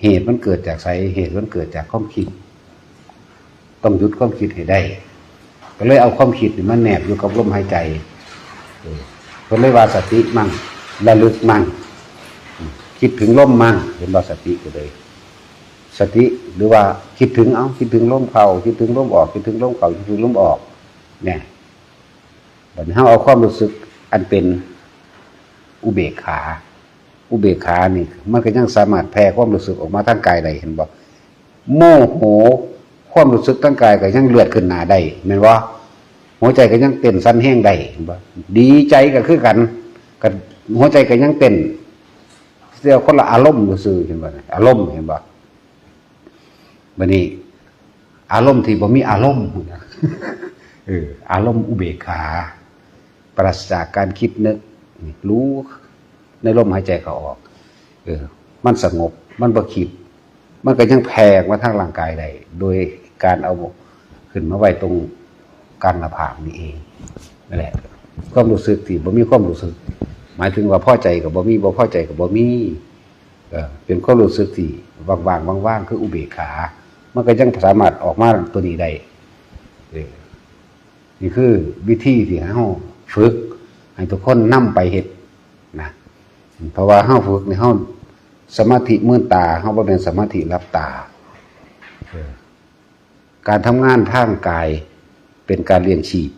เหตุมันเกิดจากไส เหตุมันเกิดจากความคิด ต้องหยุดความคิดให้ได้ ก็เลยเอาความคิดนี่มาแนบอยู่กับลมหายใจ เออ เพิ่นเลยว่าสติมั่ง ระลึกมั่ง คิดถึงลมมั่ง เห็นบ่ สติก็เลย สติ หรือว่าคิดถึง เอ้า คิดถึงลมเข้า คิดถึงลมออก คิดถึงลมเข้า คิดถึงลมออก เนี่ย บัดนี้เฮาเอาความรู้สึกอันเป็นอุเบกขา อุเบกขานี่มันก็ยังสามารถแผ่ความรู้สึกออกมาทางกายได้ เห็นบ่ โมโห ความรู้สึกทางกายก็ยังเลือดขึ้นหน้าได้ แม่นบ่ หัวใจก็ยังเต้นสั่นแฮงได้ เห็นบ่ ดีใจก็คือกัน ก็หัวใจก็ยังเต้น แต่คนละอารมณ์ซื่อๆ เห็นบ่ อารมณ์ เห็นบ่ บัดนี้ อารมณ์ที่บ่มีอารมณ์ เออ อารมณ์อุเบกขา ปราศจากการคิดนึก รู้ในลมหายใจเข้าออก เออ มันสงบ มันบ่คิด มันก็ยังแผ่ออกมาทางร่างกายได้ โดยการเอาขึ้นมาไว้ตรงกลางหน้าผากนี่เอง นั่นแหละ ความรู้สึกที่บ่มีความรู้สึก หมายถึงว่าพอใจก็บ่มี บ่พอใจก็บ่มี เออเป็นความรู้สึกที่ว่างๆว่างๆคืออุเบกขา มันก็ยังสามารถออกมาตัวนี้ได้ เออ นี่คือวิธีที่เฮาฝึกให้ทุกคนนำไปเฮ็ดนะ เพราะว่าเฮาฝึกนี่เฮาสมาธิมืนตา เฮาบ่แม่นสมาธิหลับตา เออ การทำงานทางกายเป็นการเลี้ยงชีพ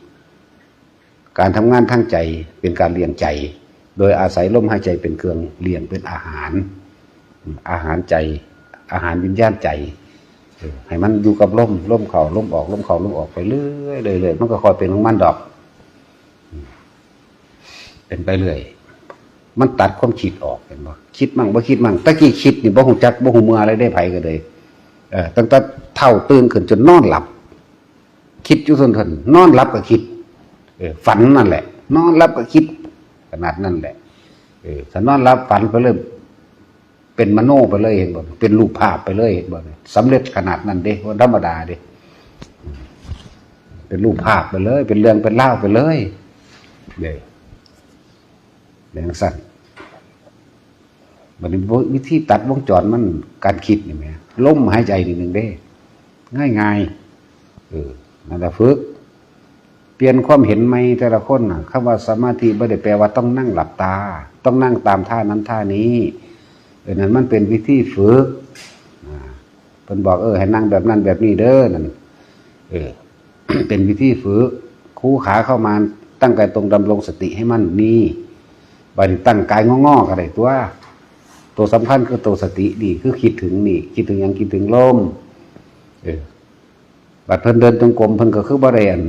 การทำงานทางใจเป็นการเลี้ยงใจ โดยอาศัยลมหายใจเป็นเครื่องเลี้ยง เป็นอาหาร อาหารใจ อาหารวิญญาณใจ เออ ให้มันอยู่กับลม ลมเข้า ลมออก ลมเข้า ลมออกไปเรื่อยๆเรื่อยๆ มันก็ค่อยเป็นของมันดอก เป็นไปเรื่อย มันตัดความคิดออก เห็นบ่ คิดมั่งบ่คิดมั่ง ตะกี้คิดนี่บ่ฮู้จัก บ่ฮู้เมื่ออะไรได้ไผก็เลย เออ ตั้งแต่เฒ่าตื่นขึ้นจนนอนหลับ คิดอยู่ซั่นๆ นอนหลับก็คิด เออ ฝันนั่นแหละ นอนหลับก็คิด ขนาดนั้นแหละ เออ ถ้านอนหลับฝันไปเลย เป็นมโนไปเลย เห็นบ่ เป็นรูปภาพไปเลย เห็นบ่ สำเร็จขนาดนั้นเด้ บ่ธรรมดาเด้ เป็นรูปภาพไปเลย เป็นเรื่องเป็นราวไปเลย เด้ เป็นจั่งซั้น บัดนี้วิธีตัดวงจรมัน การคิดนี่แหม ลมหายใจนิดนึงเด้ ง่ายๆ เออ นั่นแหละฝึก เปลี่ยนความเห็นใหม่แต่ละคนน่ะ คำว่าสมาธิบ่ได้แปลว่าต้องนั่งหลับตา ต้องนั่งตามท่านั้นท่านี้ เออ นั่นมันเป็นวิธีฝึก อ่า เพิ่นบอก เออ ให้นั่งแบบนั้นแบบนี้เด้อ นั่น เออ เป็นวิธีฝึก คู่ขาเข้ามาตั้งกายตรงดำรงสติให้มั่น นี่ บัดนี้ตั้งกายงอๆก็ได้ตัว ตัวสำคัญคือตัวสตินี่ คือคิดถึงนี่ คิดถึงหยัง คิดถึงลม เออ บัดเพิ่นเดินจงกรม เพิ่นก็คือบ่ได้อัน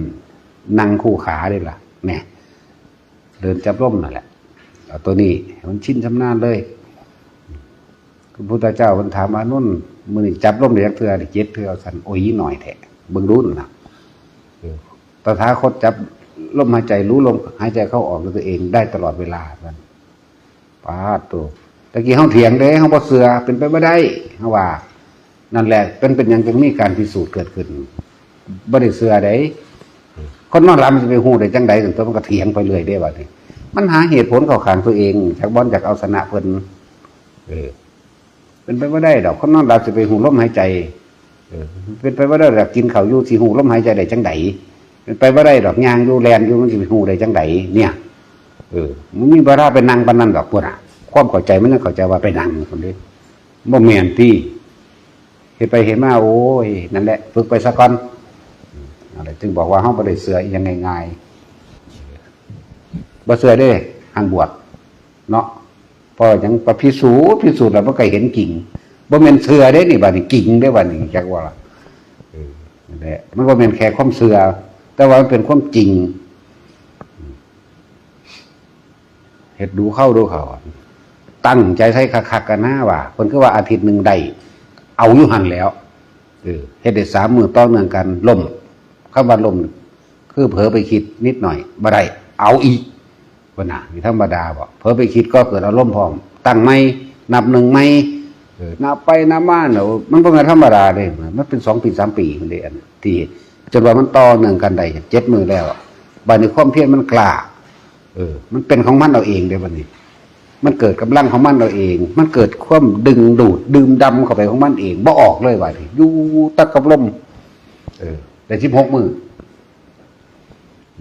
นั่งคู่ขาเด้ล่ะ แหม เดินจับลมนั่นแหละ เอาตัวนี้ให้มันชินชำนาญเลย พระพุทธเจ้าเพิ่นถามอานนท์ มื้อนี้จับลมได้จักเทื่อ ได้เจ็ดเทื่อ ซั่น โอ้ย หน่อยแท้ เบิ่งดูนั่นน่ะ เออ ตถาคตจับลมหายใจ รู้ลมหายใจเข้าออกด้วยตัวเองได้ตลอดเวลา ซั่น ปาดโต ตะกี้เฮาเถียงเด้ เฮาบ่เชื่อ เป็นไปบ่ได้ เฮาว่า นั่นแหละ เป็น เป็นหยังจึงมีการพิสูจน์เกิดขึ้น บ่ได้เชื่อเด้ คนนอนหลับมันสิไปฮู้ได้จั่งใด ซั่นตั๊ว มันก็เถียงไปเรื่อยเด้บัดนี้ มันหาเหตุผลเข้าข้างตัวเอง จักบ่อนจักเอาชนะเพิ่น เออ เป็นไปบ่ได้ดอก คนนอนหลับสิไปฮู้ลมหายใจ เออ เป็นไปบ่ได้ดอก กินข้าวอยู่สิฮู้ลมหายใจได้จั่งใด เป็นไปบ่ได้ดอก ย่างอยู่แล่นอยู่มันสิไปฮู้ได้จั่งใด เนี่ย เออ มันมีเวลาไปนั่งปานนั้นดอก พุ้นน่ะ ความเข้าใจมันยังเข้าใจว่าไปนั่งพุ้นเด้ บ่แม่นติ เฮ็ดไปเฮ็ดมา โอ้ย นั่นแหละ ฝึกไปซะก่อน นั่นแหละ จึงบอกว่าเฮาบ่ได้เชื่ออีหยังง่ายๆ บ่เชื่อเด้ ห้ามบวช เนาะ เพราะหยัง ไปพิสูจน์ พิสูจน์แล้วมันก็เห็นจริง บ่แม่นเชื่อเด้นี่ บัดนี้จริงเด้บัดนี้ จักว่าล่ะ เออ นั่นแหละ มันบ่แม่นแค่ความเชื่อ แต่ว่ามันเป็นความจริง เฮ็ดดูเข้าดูเข้า ตั้งใจใส่คักๆ กันนะว่า เพิ่นคือว่าอาทิตย์หนึ่งได้ เอาอยู่หั่นแหล้ว เออ เฮ็ดได้สามมื้อต่อเนื่องกัน ล้ม คำว่าล้ม คือเผลอไปคิดนิดหน่อย บ่ได้ เอาอีก พุ้นน่ะ นี่ธรรมดาบ่ เผลอไปคิดก็เกิดอารมณ์พร้อม ตั้งใหม่ นับหนึ่งใหม่ เออ นับไปนับมาเนี่ย มันบ่แม่นธรรมดาเด้ มันเป็นสองปีสามปีพุ้นเด้ อันที่ จนว่ามันต่อเนื่องกันได้เจ็ดมื้อแล้ว บัดนี้ความเพียรมันกล้า เออ มันเป็นของมันเอาเองเด้บัดนี้ มันเกิดกำลังของมันเอาเอง มันเกิดความดึงดูด ดื่มด่ำเข้าไปของมันเอง บ่ออกเลยบัดนี้ อยู่แต่กับลม เออ ได้สิบหกมื้อ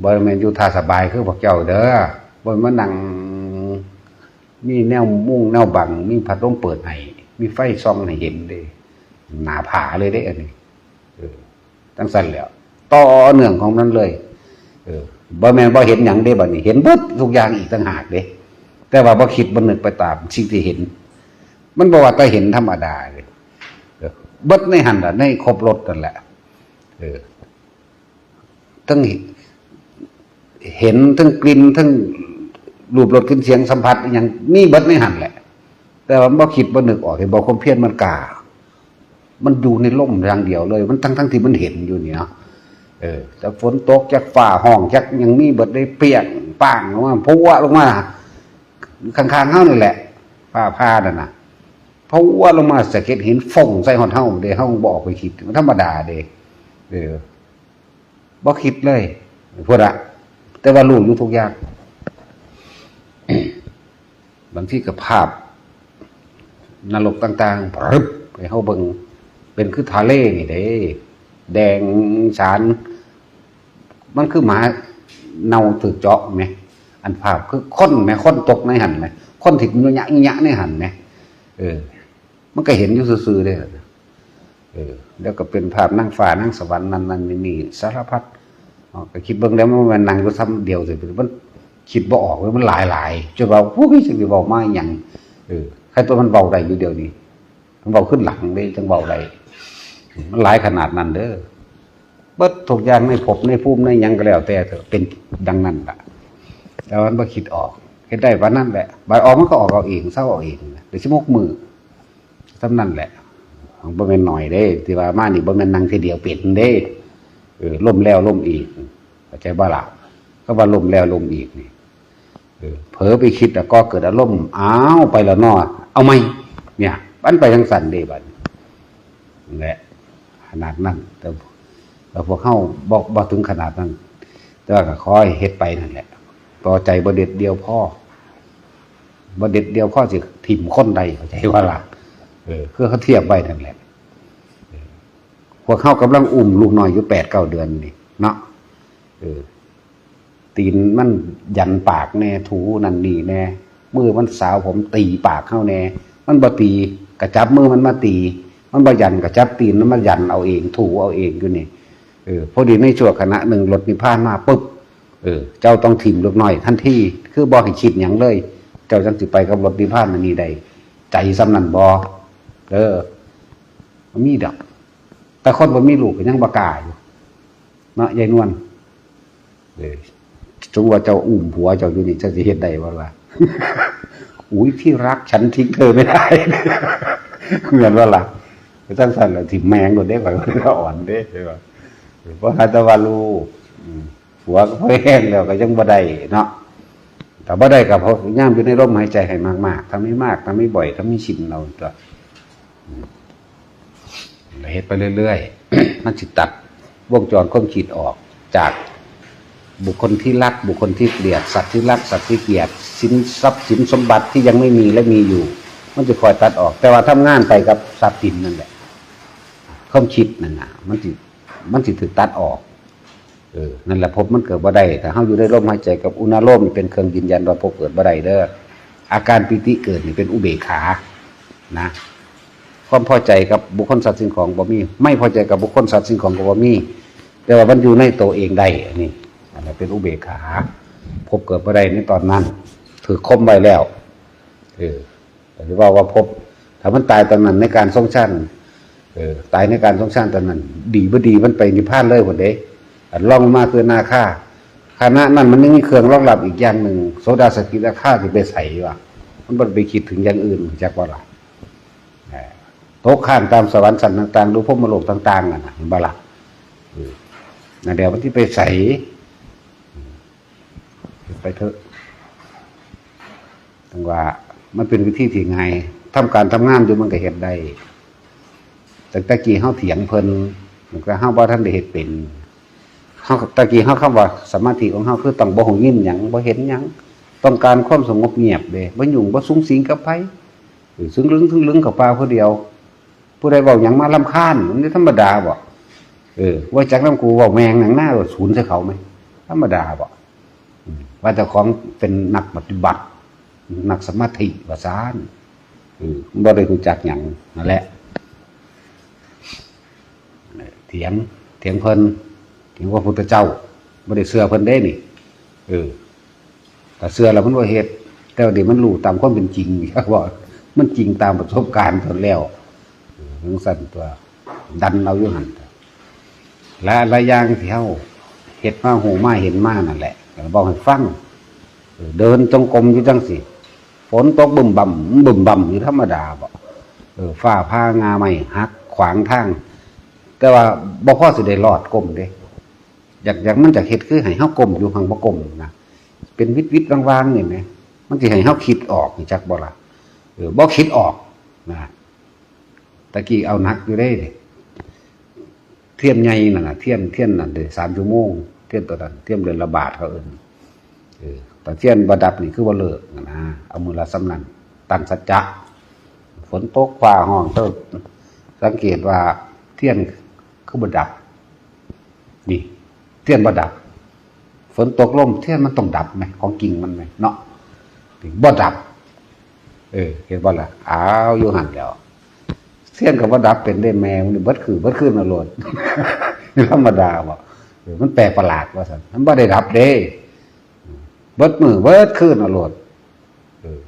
บ่แม่นอยู่ท่าสบายคือพวกเจ้าเด้อ บ่แม่นมานั่ง มีแนวมุงแนวบัง มีพัดลมเปิดให้ มีไฟส่องให้เห็นเด้ หน้าผาเลยเด้ อันนี้ เออ จั่งซั้นแหล้ว ต่อเนื่องของมันเลย เออ บ่แม่นบ่เห็นหยังเด้บัดนี้ เห็นเบิดทุกอย่างอีกต่างหากเด้ แต่ว่าบ่คิดบ่นึกไปตามสิ่งที่เห็น มันบ่ว่าแต่เห็นธรรมดาเด้ เออ เบิดในหั่นล่ะ ในครบรสนั่นแหละ เออ ทั้งเห็น ทั้งกลิ่น ทั้งรูป รส กลิ่น เสียง สัมผัส อีหยัง มีเบิดในหั่นแหละ แต่ว่ามันบ่คิดบ่นึกออก เห็นบ่ ความเพียรมันกล้า มันอยู่ในลมอย่างเดียวเลย มันทั้งๆที่มันเห็นอยู่นี่เนาะ เออ แต่ฝนตก จักฟ้าฮ้อง จักหยัง มีเบิดได้ เปรี้ยงป้างลงมา พัวลงมา ข้างๆเฮานี่แหละ ฟ้าผ่านั่นน่ะ พัวลงมา สะเก็ดหินฟงใส่ฮอดเฮาเด้ เฮาบ่ออกไปคิด มันธรรมดาเด้ เออ บ่คิดเลย พุ้นน่ะ แต่ว่ารู้อยู่ทุกอย่าง บางทีก็ภาพ นรกต่างๆ ปรึบ ให้เฮาเบิ่ง เป็นคือทะเลนี่เด้ แดงฉาน มันคือหมาเน่าถืกเจาะแหม อันภาพคือคนแหม คนตกในหั่นแหม คนที่ยุยะยุยะในหั่นแหม เออ มันก็เห็นอยู่ซื่อๆ เด้ เออ แล้วก็เป็นภาพนางฟ้านางสวรรค์นั่นนั่นนี่นี่ สารพัด อ๋อ ก็คิดเบิ่งแล้วมันนั่งอยู่ซ้ำเดียวสิ มันคิดบ่ออกเลย มันหลายๆ จนว่า "โอ้ย สิเว้ามาหยัง" เออ ใครตัวมันเว้าได้อยู่เดี๋ยวนี้ มันเว้าขึ้นหลังเด้ จั่งเว้าได้ มันหลายขนาดนั้นเด้อ เบิดทุกอย่างในภพในภูมิในหยังก็แล้วแต่เถอะ เป็นดังนั้นล่ะ แต่ว่ามันบ่คิดออก เฮ็ดได้ปานนั้นแหละ บัดออกมันก็ออกเอาเอง เซาเอาเอง ได้สิบหกมื้อ ส่ำนั้นแหละ บ่แม่นน้อยเด้ ที่ว่ามานี่บ่แม่นนั่งเทื่อเดียวเป็นเด้ เออ ล้มแล้วล้มอีก เข้าใจบ่ล่ะ คำว่าล้มแล้วล้มอีกนี่ เออ เผลอไปคิดแล้วก็เกิดอารมณ์ อ้าว ไปแล้วเนาะ เอาใหม่ เนี่ย มันไปจั่งซั้นเด้บัดนี้ นั่นแหละ ขนาดนั้น แต่ แต่พวกเฮาบ่ บ่ถึงขนาดนั้น แต่ว่าก็ขอให้เฮ็ดไปนั่นแหละ ต่อใจบ่เด็ดเดี่ยวพอ บ่เด็ดเดี่ยวพอสิถิ่มคนได้ เข้าใจบ่ล่ะ เออ คือเขาเทียบไว้นั่นแหละ เออ พวกเฮากำลังอุ้มลูกน้อยอยู่แปดเก้าเดือนนี่เนาะ เออ ตีนมันยันปากแน่ ถูนั่นนี่แน่ มือมันสาวผมตีปากเฮาแน่ มันบ่ตี ก็จับมือมันมาตี มันบ่ยัน ก็จับตีนมันมายันเอาเอง ถูเอาเองอยู่นี่ เออ พอดีในชั่วขณะหนึ่งรถนิพพานมาปุ๊บ เออ เจ้าต้องถิ่มลูกน้อยทันที คือบ่ให้คิดหยังเลย เจ้าจั่งสิไปกับรถนิพพานอันนี้ได้ ใจส่ำนั้นบ่ เออ บ่มีดอก แต่คนบ่มีลูกก็ยังบ่กล้าอยู่ เนาะ ยายนวล เออ สมมุติว่าเจ้าอุ้มผัวเจ้าอยู่นี่ เจ้าสิเฮ็ดได้บ่ล่ะ "อุ๊ย ที่รัก ฉันทิ้งเธอไม่ได้" แม่นบ่ล่ะ จั่งซั้นล่ะ ถิ่มแม่งโลดเด้ ข้อยก็อ่อนเด้ เห็นบ่ บ่หาแต่ว่าลูก อืม ผัวก็พอแฮงแล้วก็ยังบ่ได้เนาะ ถ้าบ่ได้ก็พยายามอยู่ในลมหายใจให้มากๆ ทำให้มาก ทำให้บ่อย ทำให้ชินเอาตัว อืม เฮ็ดไปเรื่อยๆ มันสิตัดวงจรความคิดออก จากบุคคลที่รัก บุคคลที่เกลียด สัตว์ที่รัก สัตว์ที่เกลียด สินทรัพย์สินสมบัติที่ยังไม่มีและมีอยู่ มันจะคอยตัดออก แต่ว่าทำงานไปกับทรัพย์สินนั่นแหละ ความคิดนั่นน่ะ มันสิ มันสิถูกตัดออก เออ นั่นแหละ ภพมันเกิดบ่ได้ ถ้าเฮาอยู่ในลมหายใจกับอุณาโลมนี่เป็นเครื่องยืนยันว่าภพเกิดบ่ได้เด้อ อาการปีติเกิดนี่เป็นอุเบกขา นะ ความพอใจกับบุคคลสัตว์สิ่งของบ่มี ไม่พอใจกับบุคคลสัตว์สิ่งของก็บ่มี แต่ว่ามันอยู่ในตัวเองได้ อันนี้ อันนั้นเป็นอุเบกขา ภพเกิดบ่ได้ในตอนนั้น ถูกข่มไว้แล้ว เออ แต่ที่ว่าว่าภพ ถ้ามันตายตอนนั้นในการทรงฌาน เออ ตายในการทรงฌานตอนนั้น ดีบ่ดีมันไปนิพพานเลยพุ้นเด้ อันรองลงมาคืออนาคา ขณะนั้นมันยังมีเครื่องรองรับอีกอย่างหนึ่ง โสดา สกิทาคา สิไปไสวะ มันบ่ได้ไปคิดถึงอย่างอื่น จักบ่ล่ะ เออ ตกค้างตามสวรรค์ชั้นต่างๆ หรือพรหมโลกต่างๆ นั่นน่ะ เห็นบ่ล่ะ เออ นั่นแหละ มันสิไปไส ไปเถอะ จั่งว่ามันเป็นวิธีที่ง่าย ทำการทำงานอยู่มันก็เฮ็ดได้ แต่ตะกี้เฮาเถียงเพิ่น มันก็เฮาบ่ทันได้เฮ็ดเป็น เฮา ตะกี้เฮาคำว่าสมาธิของเฮาคือต้องบ่ฮู้ยินหยัง บ่เห็นหยัง ต้องการความสงบเงียบเด้ บ่ยุ่งบ่สุงสิงกับไผ เออ ซึ่งลึงซึ่งลึงเข้าป่าผู้เดียว ผู้ใดเว้าหยังมารำคาญ มันธรรมดาบ่ เออ ว่าจักนำกู เว้าแม่งหยังนา สูนใส่เขาแหม ธรรมดาบ่ อืม ว่าเจ้าของเป็นนักปฏิบัติ นักสมาธิ ว่าซั่น เออ มันบ่ได้รู้จักหยัง นั่นแหละ เถียง เถียงเพิ่น เถียงพระพุทธเจ้า บ่ได้เชื่อเพิ่นเด้นี่ เออ ถ้าเชื่อแล้วมันบ่เฮ็ด แต่ว่าเดี๋ยวมันรู้ตามความเป็นจริง ว่ามันจริงตามประสบการณ์ตนแล้ว เออ จั่งซั้นตัว ดันเอาอยู่หั่น และหลายอย่างที่เฮาเฮ็ดมา ฮู้มา เห็นมานั่นแหละ เว้าให้ฟัง เออ เดินจงกรมอยู่จั่งซี้ ฝนตกบึ้มบ่ำ บึ้มบ่ำอยู่ธรรมดาบ่ เออ ฟ้าผ่า ง่าไม้หักขวางทาง แต่ว่าบ่พอสิได้ลอดก้มเด้ อยาก อยาก มันอยากเฮ็ดคือให้เฮาก้มอยู่ หั้งบ่ก้มนะ เป็นวิดๆ ว่างๆ นี่แหม มันสิให้เฮาคิดออก จักบ่ล่ะ เออ บ่คิดออกนะ ตะกี้เอาหนักอยู่เด้ เทียนใหญ่นั่นน่ะ เทียน เทียนนั่นเด้ สามชั่วโมง เทียนตัวนั้น เทียนเดือนละบาทเขาเอิ้น เออ แต่เทียนบ่ดับนี่คือบ่เลิกนะ เอามื้อละส่ำนั้น ตั้งสัจจะ นตกฟ้าฮ้อง เจ้าสังเกตว่าเทียนคือบ่ดับ นี่ เทียนบ่ดับ ฝนตกลมเทียนมันต้องดับไหม ของจริงมันไหมเนาะ นี่บ่ดับ เออ เห็นบ่ล่ะ อ้าว อยู่หั่นแหล้ว เทียนก็บ่ดับเป็นได้แม่มันเบิดคืน เบิดคืนเอาโลด ธรรมดาบ่ เออ มันแปลกประหลาดว่าซั่น มันบ่ได้ดับเด้ เบิดมื้อเบิดคืนเอาโลด เออ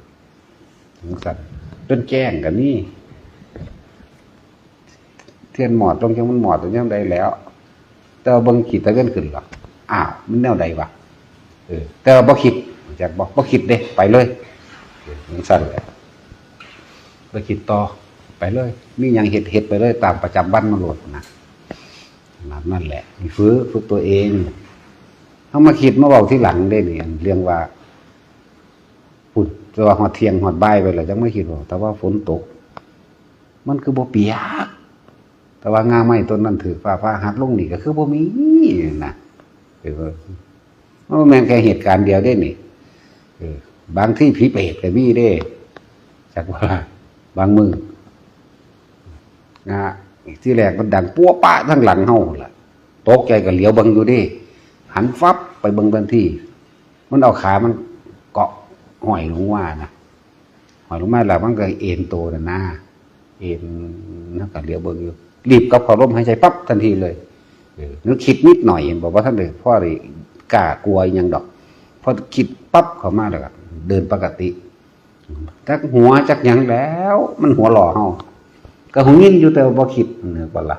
จังซั่น จนแจ้งก็มี เทียนมอดลงจั่งมันมอดยามใดแล้ว แต่ว่าเบิ่งขีดตะเวนขึ้นหรอก อ้าว มันแนวใดวะ เออ แต่ว่าบ่คิด จักบ่ บ่คิดเด้ ไปเลย เออ จังซั่นแหละ บ่คิดต่อ ไปเลย มีหยังเฮ็ด เฮ็ดไปเลย ตามประจำวันมันโลดนะ นั่น นั่นแหละ ฝึก ฝึกตัวเอง เฮามาคิดมาเว้าทีหลังเด้นี่ เรื่องว่า พุ้น แต่ว่าฮอดเที่ยงฮอดบ่ายไปแล้ว จั่งมาคิดว่า แต่ว่าฝนตก มันคือบ่เปียก แต่ว่าง่าไม้ต้นนั้นถืกฟ้าผ่าหักลงนี่ก็คือบ่มีนะ เออ มันบ่แม่นแค่เหตุการณ์เดียวเด้นี่ เออ บางทีผีเปรตก็มีเด้ จักว่า บางมื้อ ง่า ทีแรกมันดังปัวปะทางหลังเฮาหั่นล่ะ ตกใจก็เหลียวเบิ่งอยู่เด้ หันฟับไปเบิ่งทันที มันเอาขามันเกาะห้อยลงมานะ ห้อยลงมาแล้วมันก็เอนโตนั่นนะ เอน แล้วก็เหลียวเบิ่งอยู่ รีบกลับเข้าลมหายใจปั๊บทันทีเลย เออ นึกคิดนิดหน่อย เห็นบอกว่าท่านเลย พ่อเลยกล้ากลัวอิหยังดอก พอคิดปั๊บเข้ามาแล้วก็เดินปกติ จักหัวจักหยังแล้ว มันหัวหล่อเฮา ก็หูยินอยู่แต่ว่าบ่คิด นึกว่าล่ะ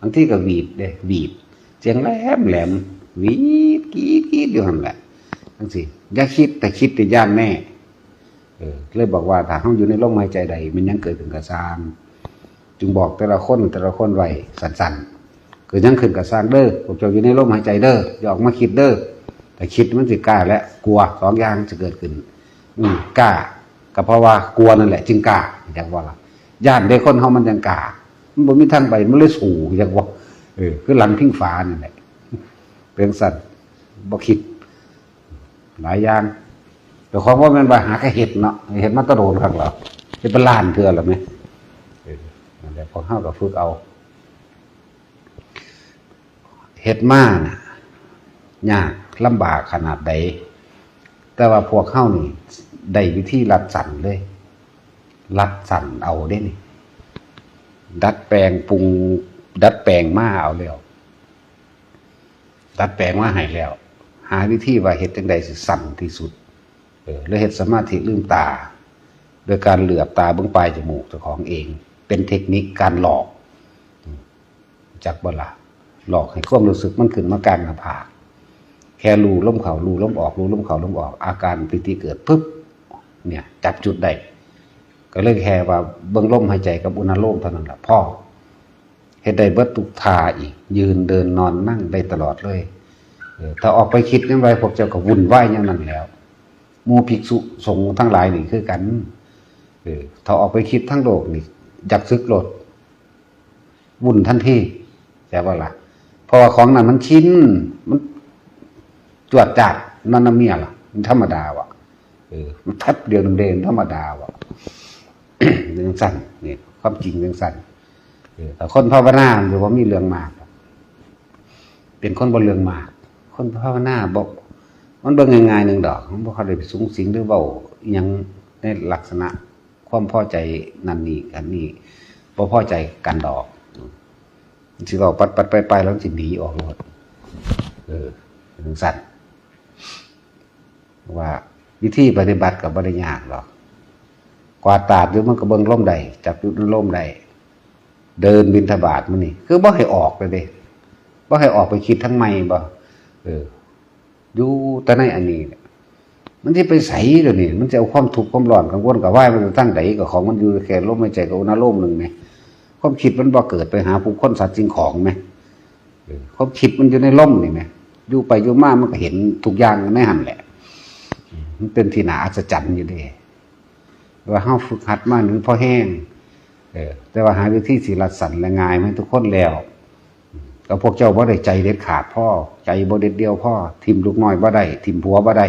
บางทีก็หวีดเด้ หวีด เสียงแหลมแหลม หวีด กรี๊ด กรี๊ดอยู่หั่นแหละ จังซี่ อย่าคิด แต่คิดแต่ย้านแน่ เออ เลยบอกว่าถ้าเฮาอยู่ในลมหายใจใด มันยังเกิดขึ้นก็ซ่าง จึงบอกแต่ละคน แต่ละคนไว้สั้นๆ เกิดหยังขึ้นก็ซ่างเด้อ พวกเจ้าอยู่ในลมหายใจเด้อ อย่าออกมาคิดเด้อ แต่คิดมันสิกล้าและกลัว สองอย่างจะเกิดขึ้น อืม กล้า ก็เพราะว่ากลัวนั่นแหละ จึงกล้า จักว่าล่ะ ย้านเด้ คนเฮามันจั่งกล้า มันบ่มีทางไป มันเลยสู้ จักว่า เออ คือหลังพิงฟ้านั่นแหละ เป็นซั่น บ่คิด หลายอย่าง แต่ของบ่แม่นว่าหาก็เฮ็ดเนาะ เฮ็ดมาแตะโดนคักแล้ว เฮ็ดเป็นล้านเทื่อแล้วแหม เออ นั่นแหละ พวกเฮาก็ฝึกเอา เฮ็ดมาน่ะ ยากลำบากขนาดใด แต่ว่าพวกเฮานี่ได้วิธีลัดสั้นเลย ลัดสั้นเอาเด้นี่ ดัดแปลงปรุง ดัดแปลงมาเอาแล้ว ดัดแปลงมาให้แล้ว หาวิธีว่าเฮ็ดจั่งใดสิสั้นที่สุด เออ แล้วเฮ็ดสมาธิลืมตา โดยการเหลือบตาเบิ่งปลายจมูกเจ้าของเอง เป็นเทคนิคการหลอก จักบ่ล่ะ หลอกให้ความรู้สึกมันขึ้นมากลางหน้าผาก แค่รู้ลมเข้า รู้ลมออก รู้ลมเข้า ลมออก อาการปีติเกิดปึ๊บ เนี่ย จับจุดได้ ก็เลยแค่ว่าเบิ่งลมหายใจกับอุณาโลมเท่านั้นล่ะ พอ เฮ็ดได้เบิดทุกท่าอีก ยืน เดิน นอน นั่ง ได้ตลอดเลย เออ ถ้าออกไปคิดยามใด พวกเจ้าก็วุ่นวายยามนั้นแล้ว หมู่ภิกษุสงฆ์ทั้งหลายนี่คือกัน เออ ถ้าออกไปคิดทางโลกนี่ อยากสึกโลด วุ่นทันที แต่ว่าล่ะ เพราะว่าของนั้นมันชิน มันจวดจาด นั่นน่ะเมียล่ะ มันธรรมดาว่ะ เออ มันแป๊บเดียวหนึ่งเด้ มันธรรมดาว่ะ จั่งซั่น นี่ ความจริงจั่งซั่น เออ ถ้าคนภาวนามันสิบ่มีเรื่องมาก เป็นคนบ่เรื่องมาก คนภาวนาบ่ มันเบิ่งง่ายๆหนึ่งดอก มันบ่ค่อยได้ไปสุงสิงหรือเว้าอิหยังในลักษณะความพอใจนั่นนี่ อันนี้ บ่พอใจกันดอก มันสิเว้าปัดๆไปๆ แล้วมันสิหนีออกโลด เออ จั่งซั่น ว่าวิธีปฏิบัติก็บ่ได้ยากหรอก กวาดตาดอยู่มันก็เบิ่งลมได้ จับจุดในลมได้ เดินบิณฑบาตมื้อนี้ คือบ่ให้ออกเลยเด้ บ่ให้ออกไปคิดทางใหม่บ่ เออ อยู่แต่ในอันนี้แหละ มันสิไปไสเดี๋ยวนี้ มันสิเอาความทุกข์ความร้อนกังวลกระวายมันทางใด ก็ของมันอยู่แค่ลมหายใจกับอุณาโลมหนึ่งแหม ความคิดมันบ่เกิดไปหาผู้คนสัตว์สิ่งของแหม เออ ความคิดมันอยู่ในลมนี่แหม อยู่ไปอยู่มามันก็เห็นทุกอย่างในหั่นแหละ มันเป็นที่น่าอัศจรรย์อยู่เด้ ว่าเฮาฝึกหัดมานี่มันพอแฮง เออ แต่ว่าหาวิธีสิรัดสั้นและง่ายมาให้ทุกคนแล้ว ก็พวกเจ้าบ่ได้ใจเด็ดขาดพอ ใจบ่เด็ดเดี่ยวพอ ถิ่มลูกน้อยบ่ได้ ถิ่มผัวบ่ได้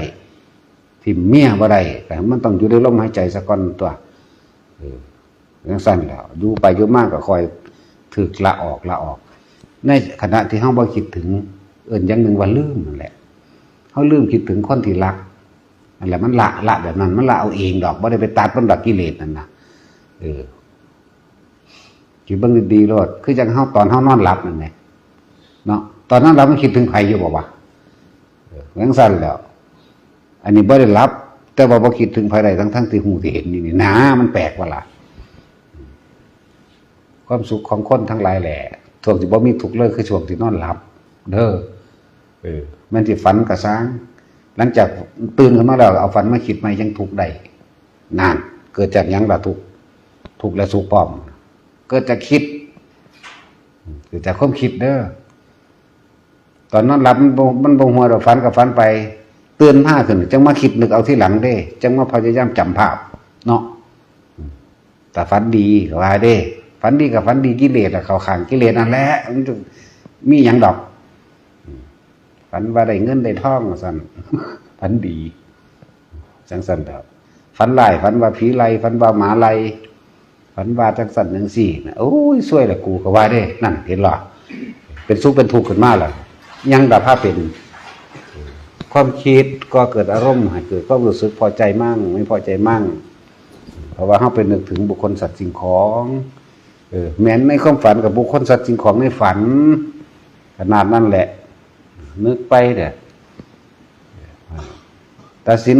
ถิ่มเมียบ่ได้ แต่มันต้องอยู่ในลมหายใจซะก่อนตั๊ว จั่งซั้นแหล้ว อยู่ไปอยู่มาก็ค่อยถูกละออก ละออก ในขณะที่เฮาบ่คิดถึง เอิ้นอย่างหนึ่งว่าลืมนั่นแหละ เฮาลืมคิดถึงคนที่รัก นั่นแหละ มันละ ละแบบนั้น มันละเอาเองดอก บ่ได้ไปตัดมันดอก กิเลสนั่นน่ะ เออ คิดเบิ่งดีๆโลด คือจั่งเฮาตอนเฮานอนหลับนั่นแหละ เนาะ ตอนนอนหลับมันคิดถึงไผอยู่บ่วะ เออ จั่งซั้นแหล้ว อันนี้บ่ได้หลับ แต่ว่าบ่คิดถึงไผได้ ทั้งๆที่ฮู้ที่เห็นอยู่นี่นะ มันแปลกบ่ล่ะ ความสุขของคนทั้งหลายแหละ ช่วงที่บ่มีทุกข์เลยคือช่วงที่นอนหลับ เด้อ เออ แม่นสิฝันก็ซ่าง หลังจากตื่นขึ้นมาแล้ว เอาฝันมาคิดใหม่ยังทุกข์ได้ นั่น เกิดจากหยังล่ะทุกข์ ทุกข์และสุขพร้อม เกิดจากคิด เกิดจากความคิดเด้อ ตอนนอนหลับมันบ่ มันบ่ฮั่วดอก ฝันก็ฝันไป ตื่นมาขึ้น จั่งมาคิดนึกเอาทีหลังเด้ จั่งมาพยายามจำภาพ เนาะ แต่ฝันดีก็ว่าเด้ ฝันดีก็ฝันดี กิเลสอะเข้าข้างกิเลสนั่นแหละ มันจะมีหยังดอก ฝันว่าได้เงินได้ทองว่าซั่น ฝันดี จั่งซั้นดอก ฝันร้าย ฝันว่าผีไล่ ฝันว่าหมาไล่ ฝันว่าจั่งซั้นจั่งซี้นะ โอ้ย ซวยละกูก็ว่าเด้ นั่น เห็นบ่ เป็นสุขเป็นทุกข์ขึ้นมาล่ะ ยังดอก พาเป็น ความคิดก่อเกิดอารมณ์ ให้เกิดความรู้สึกพอใจมั่ง ไม่พอใจมั่ง เพราะว่าเฮาไปนึกถึงบุคคลสัตว์สิ่งของ เออ แม้นในความฝันกับบุคคลสัตว์สิ่งของในฝัน ขนาดนั้นแหละ นึกไปเด้อ ตาสิน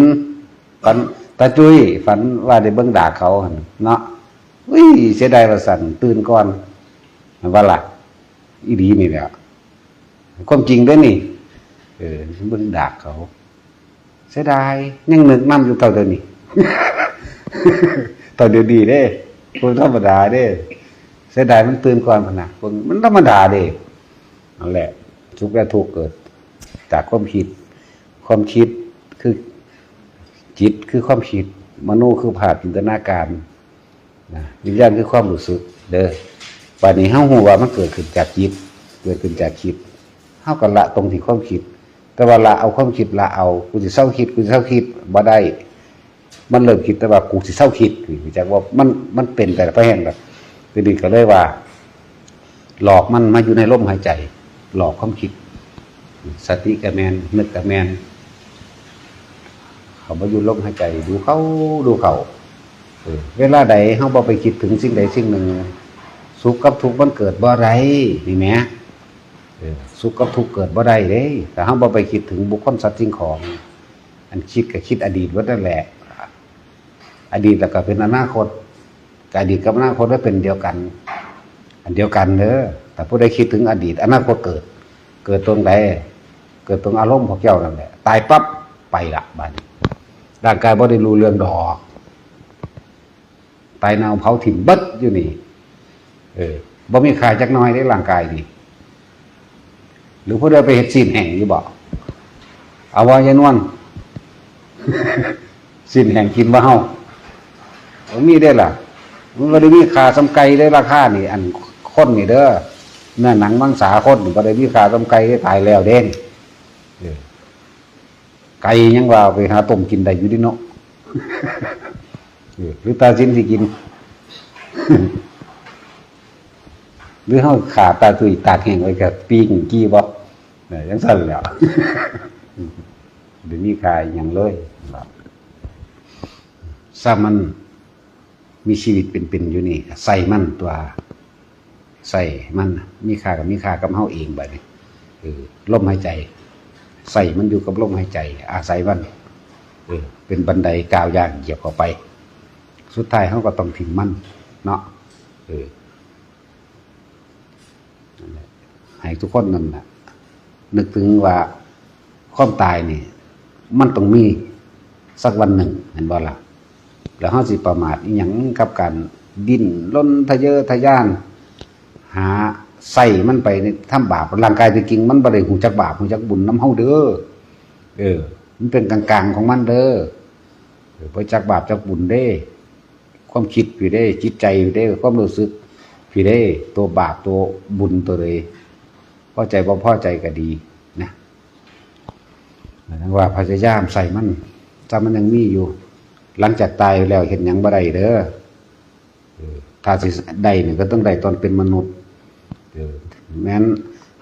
ฝัน ตาจุ้ยฝันว่าได้เบิ่งดากเขาหั่นเนาะ อุ้ย เสียดายว่าซั่น ตื่นก่อน ว่าล่ะ อีหลีนี่แหละ ความจริงเด้อนี่ เออ เบิ่งดากเขา เสียดาย ยังนึกนำอยู่เท่าเดี๋ยวนี้ เท่าเดี๋ยวนี้เด้ คนธรรมดาเด้ เสียดายมันตื่นก่อนพะนะ คนมันธรรมดาเด้ นั่นแหละ สุขและทุกข์เกิดจากความคิด ความคิดคือจิต คือความคิด มโนคือภาพจินตนาการ นะ วิญญาณคือความรู้สึก เด้อ บัดนี้เฮาฮู้ว่ามันเกิดขึ้นจากจิต เกิดขึ้นจากคิด เฮาก็ละตรงที่ความคิด แต่ว่าละเอาความคิด ละเอา กูสิเซาคิด กูสิเซาคิด บ่ได้ มันเริ่มคิดแต่ว่ากูสิเซาคิด นี่ จักว่ามัน มันเป็นไปแล้ว พอแห้งแล้ว ทีนี้ก็เลยว่า หลอกมันมาอยู่ในลมหายใจ หลอกความคิด สติก็แม่น นึกก็แม่น เข้ามาอยู่ลมหายใจ ดูเข้า ดูเข้า เออ เวลาใดเฮาบ่ไปคิดถึงสิ่งใดสิ่งหนึ่ง สุขกับทุกข์มันเกิดบ่ได้ นี่แหม เออ สุขกับทุกข์เกิดบ่ได้เด้ ถ้าเฮาบ่ไปคิดถึงบุคคลสัตว์สิ่งของ อันคิดก็คิดอดีตเบิดนั่นแหละ อดีตแล้วก็เป็นอนาคต ก็อดีตกับอนาคตมันเป็นเดียวกัน อันเดียวกันเด้อ แต่ผู้ใดคิดถึงอดีต อนาคตเกิด เกิดตรงใด เกิดตรงอารมณ์พวกเจ้านั่นแหละ ตายปั๊บ ไปละบัดนี้ ร่างกายบ่ได้รู้เรื่องดอก ตายเน่าเผาถิ่มเบิดอยู่นี่ เออ บ่มีค่าจักหน่อยเด้ร่างกายนี่ หรือผู้ใดไปเฮ็ดซี้นแห้งอยู่บ่ เอาว่ายายนวล ซี้นแห้งกินบ่เฮา บ่มีเด้ล่ะ มันบ่ได้มีค่าส่ำไก่เด้ราคานี่ อันคนนี่เด้อ เนื้อหนังมังสาคนนี่บ่ได้มีค่าส่ำไก่เด้ ตายแล้วเด้ เออ ไก่ยังว่าเอาไปหาต้มกินได้อยู่เด้เนาะ เออ หรือตาสินสิกิน หรือเฮาฆ่าตาตุ้ยตากแห้งไว้กับปิ้งกี้บ่ เออ จั่งซั้นแหล้ว บ่มีค่าอิหยังเลย ซ้ำมันมีชีวิตเป็นๆอยู่นี่ ใส่มันตัว ใส่มัน มีค่ากับมีค่ากับเฮาเองบัดนี้ เออ ลมหายใจ ใส่มันอยู่กับลมหายใจ อาศัยมัน เออ เป็นบันไดก้าวย่างเหยียบเข้าไป สุดท้ายเฮาก็ต้องถิ่มมัน เนาะ เออ นั่นแหละ ให้ทุกคนนั่นน่ะ นึกถึงว่าความตายนี่ มันต้องมีสักวันหนึ่ง แม่นบ่ล่ะ แล้วเฮาสิประมาทอิหยังกับการดิ้นรนทะเยอทะยาน หาใส่มันไปในทำบาป ร่างกายจริงๆมันบ่ได้ฮู้จักบาปฮู้จักบุญนำเฮาเด้อ เออ มันเป็นกลางๆของมันเด้อ เออ บ่จักบาปจักบุญเด้ ความคิดพี้เด้ จิตใจพี้เด้ ความรู้สึกพี้เด้ ตัวบาปตัวบุญตัวใด พอใจบ่พอใจก็ดีนะ นั่นว่าพยายามใส่มัน ถ้ามันยังมีอยู่ หลังจากตายแล้วเฮ็ดหยังบ่ได้เด้อ ถ้าสิได้นี่ก็ต้องได้ตอนเป็นมนุษย์ เออ แม้น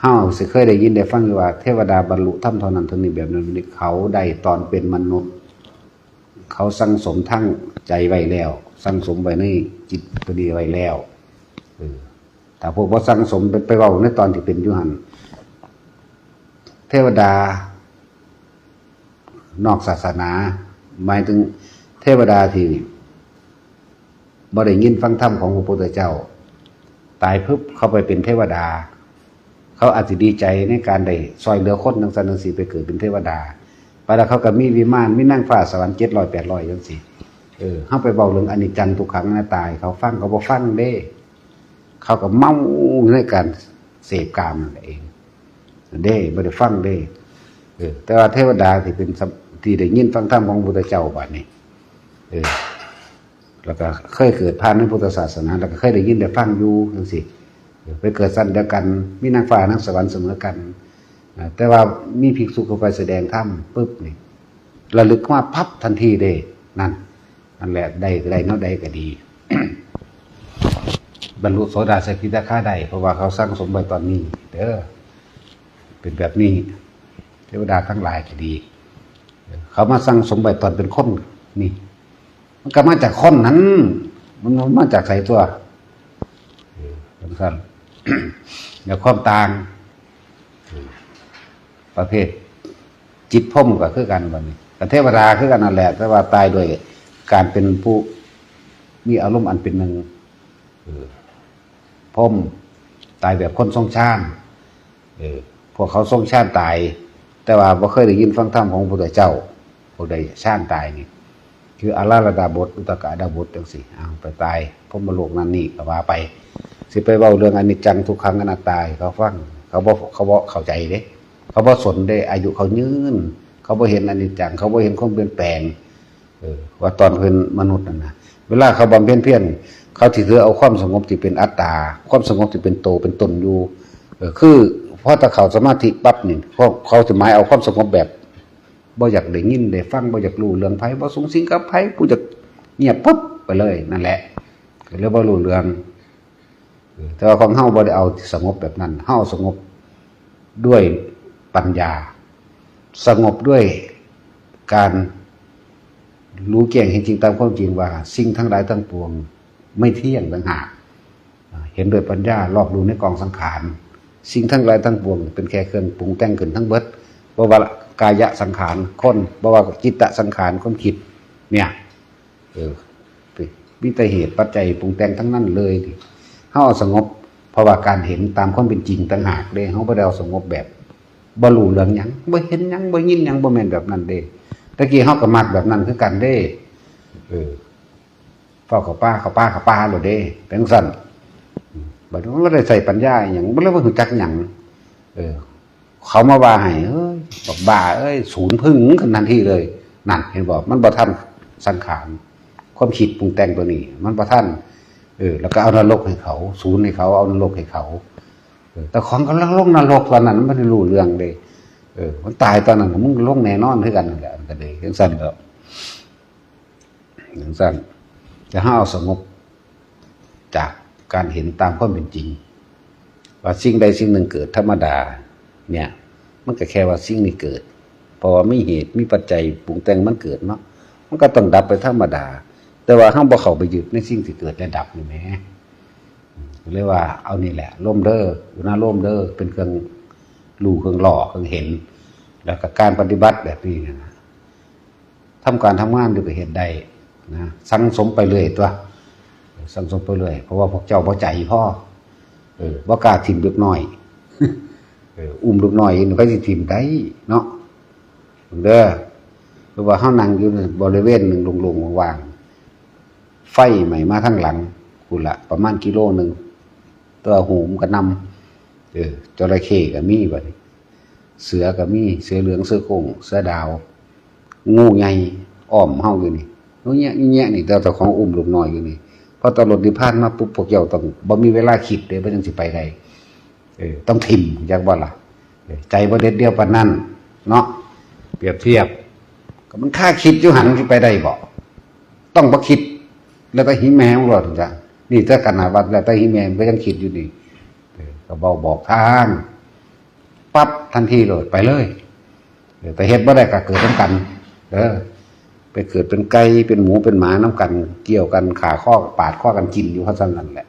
เฮาสิเคยได้ยินได้ฟังอยู่ว่า เทวดาบรรลุธรรมเท่านั้นเท่านี้แบบนั้นนี่ เขาได้ตอนเป็นมนุษย์ เขาสั่งสมทั้งใจไว้แล้ว สั่งสมไว้ในจิตตัวนี้ไว้แล้ว เออ ถ้าพวกบ่สั่งสมไป ไปเว้าในตอนที่เป็นอยู่หั่น เทวดานอกศาสนา หมายถึงเทวดาที่บ่ได้ยินฟังธรรมของพระพุทธเจ้า ตายปุ๊บเขาไปเป็นเทวดา เขาอาจสิดีใจในการได้ซ่อยเหลือคนจั่งซั้นจั่งซี้ ไปเกิดเป็นเทวดา ไปแล้วเขาก็มีวิมาน มีนางฟ้าสวรรค์เจ็ดร้อยแปดร้อยจั่งซี้ เออ เฮาไปเว้าเรื่องอนิจจังทุกขังอนัตตาให้เขาฟัง เขาบ่ฟังเด้ เขาก็เมาอยู่ในการเสพกามนั่นเอง เด้ บ่ได้ฟังเด้ เออ แต่ว่าเทวดาที่เป็นสัม- ที่ได้ยินฟังธรรมของพระพุทธเจ้าบัดนี้ เออ แล้วก็เคยเกิดผ่านในพุทธศาสนา แล้วก็เคยได้ยินได้ฟังอยู่จั่งซี้ เออ ไปเกิดชั้นเดียวกัน มีนางฟ้านางสวรรค์เสมอกัน อ่า แต่ว่ามีภิกษุเข้าไปแสดงธรรมปุ๊บนี่ ระลึกมาปั๊บทันทีเด้ นั่น นั่นแหละ ได้ ได้แนวใดก็ดี บรรลุโสดาสกิทาคาได้ เพราะว่าเขาสั่งสมไว้ตอนนี้ เด้อ เป็นแบบนี้ เทวดาทั้งหลายก็ดี เขามาสั่งสมไว้ตอนเป็นคนนี่ มันก็มาจากคนนั้น มันมาจากไสตัว เออ จั่งซั้น แล้วความต่าง เออ ประเภทจิตพรหมก็คือกันบัดนี้ กับเทวดาคือกันนั่นแหละ แต่ว่าตายด้วยการเป็นผู้มีอารมณ์อันเป็นหนึ่ง เออ พรหมตายแบบคนทรงฌาน เออ พวกเขาทรงฌานตาย แต่ว่าบ่เคยได้ยินฟังธรรมของพระพุทธเจ้า พวกได้ฌานตายนี่ คืออาราธนาบท อุทกดาบทจั่งซี้ เอาไปตายพรหมโลกนั่นนี่ก็ว่าไป สิไปเว้าเรื่องอนิจจังทุกขังอนัตตาให้เขาฟัง เขาบ่ เขาบ่เข้าใจเด้ เขาบ่สนเด้ อายุเขายืน เขาบ่เห็นอนิจจัง เขาบ่เห็นความเปลี่ยนแปลง เออ ว่าตอนเป็นมนุษย์นั่นนะ เวลาเขาบำเพ็ญเพียร เขาสิถือเอาความสงบที่เป็นอัตตา ความสงบที่เป็นโตเป็นตนอยู่ เออ คือพอถ้าเขาสมาธิปั๊บนี่ พวกเขาจะหมายเอาความสงบแบบ บ่อยากได้ยินได้ฟัง บ่อยากรู้เรื่องไผ บ่สุงสิงกับไผ ผู้อยากเงียบปุ๊บไปเลย นั่นแหละ ก็เลยบ่รู้เรื่อง เออ แต่ว่าของเฮาบ่ได้เอาสงบแบบนั้น เฮาสงบด้วยปัญญา สงบด้วยการรู้แจ้งเห็นจริงตามความจริงว่า สิ่งทั้งหลายทั้งปวงไม่เที่ยงต่างหาก อ่า เห็นด้วยปัญญารอบรู้ในกองสังขาร สิ่งทั้งหลายทั้งปวงเป็นแค่เครื่องปรุงแต่งขึ้นทั้งเบิด บ่ว่ากายสังขารคน บ่ว่าจิตตสังขารความคิด เนี่ย เออ มีแต่เหตุปัจจัยปรุงแต่งทั้งนั้นเลย เฮาเอาสงบ เพราะว่าการเห็นตามความเป็นจริงต่างหากเด้ เฮาบ่ได้เอาสงบแบบบ่รู้เรื่องหยัง บ่เห็นหยัง บ่ยินหยัง บ่แม่นแบบนั้นเด้ ตะกี้เฮาก็มักแบบนั้นคือกันเด้ เออ เฝ้าเข้าป่า เข้าป่า เข้าป่าโลดเด้ เป็นจั่งซั้น บัดนี้มันบ่ได้ใช้ปัญญาอิหยัง บ่เลยบ่รู้จักหยัง เออ เขามาว่าให้ เอ้ย บักบ้าเอ้ย ศูนย์ผึ้งขึ้นทันทีเลย นั่น เห็นบ่ มันบ่ทันสังขาร ความคิดปรุงแต่งตัวนี้ มันบ่ทัน เออ แล้วก็เอานรกให้เขา ศูนย์ให้เขา เอานรกให้เขา เออ แต่ของกำลังลงนรกตอนนั้น มันบ่ได้รู้เรื่องเลย เออ มันตายตอนนั้น มึงลงแน่นอนคือกันนั่นแหละ มันก็เลยจั่งซั้นแล้ว จั่งซั้น จะให้เอาสงบจากการเห็นตามความเป็นจริง ว่าสิ่งใดสิ่งหนึ่งเกิดธรรมดา เนี่ย มันก็แค่ว่าสิ่งนี้เกิด เพราะว่ามีเหตุมีปัจจัยปรุงแต่งมันเกิดเนาะ มันก็ต้องดับไปธรรมดา แต่ว่าเฮาบ่เข้าไปยึดในสิ่งที่เกิดและดับนี่แหม เรียกว่าเอานี่แหละ ลมเด้อ อุณาโลมเด้อ เป็นเครื่องรู้ เครื่องหล่อ เครื่องเห็น แล้วก็การปฏิบัติแบบนี้นะ ทำการทำงานอยู่ก็เฮ็ดได้นะ สั่งสมไปเรื่อยตัว สั่งสมไปเรื่อย เพราะว่าพวกเจ้าบ่ใจพอ เออ บ่กล้าถิ่มเด็กน้อย เออ อุ้มเด็กน้อยนี่ไผสิถิ่มได้เนาะ เด้อ หรือว่าเฮานั่งอยู่บริเวณหนึ่งโล่งๆว่างๆ ไฟไหม้มาทางหลังพู้นละ ประมาณกิโลหนึ่ง ตัวหูมันก็นำ เออ จระเข้ก็มีบัดนี้ เสือก็มี เสือเหลือง เสือโคร่ง เสือดาว งูใหญ่อ้อมเฮาอยู่นี่ งูเงี้ย งูเงี้ยนี่ แต่เจ้าของอุ้มลูกน้อยอยู่นี่ พอตอนรถนิพพานมาปุ๊บ พวกเจ้าต้องบ่มีเวลาคิดเด้ บ่จั่งสิไปได้ เออ ต้องถิ่ม จักบ่ล่ะ เออ ใจบ่เด็ดเดี่ยวปานนั้น เนาะ เปรียบเทียบ ก็มันคาคิดอยู่หั่น สิไปได้บ่ ต้องบ่คิด แล้วก็หิแมงโลดจ้ะ นี่ถ้าขนาดวัดแล้วแต่อีแม่มันก็ยังคิดอยู่นี่ เออ ก็เว้าบอกทาง ปั๊บ ทันทีเลย ไปเลย เออ แต่เฮ็ดบ่ได้ก็เกิดนำกัน เออ ไปเกิดเป็นไก่ เป็นหมู เป็นหมานำกัน เกี่ยวกัน ฆ่าคอ ปาดคอกันกินอยู่ เพราะฉะนั้นแหละ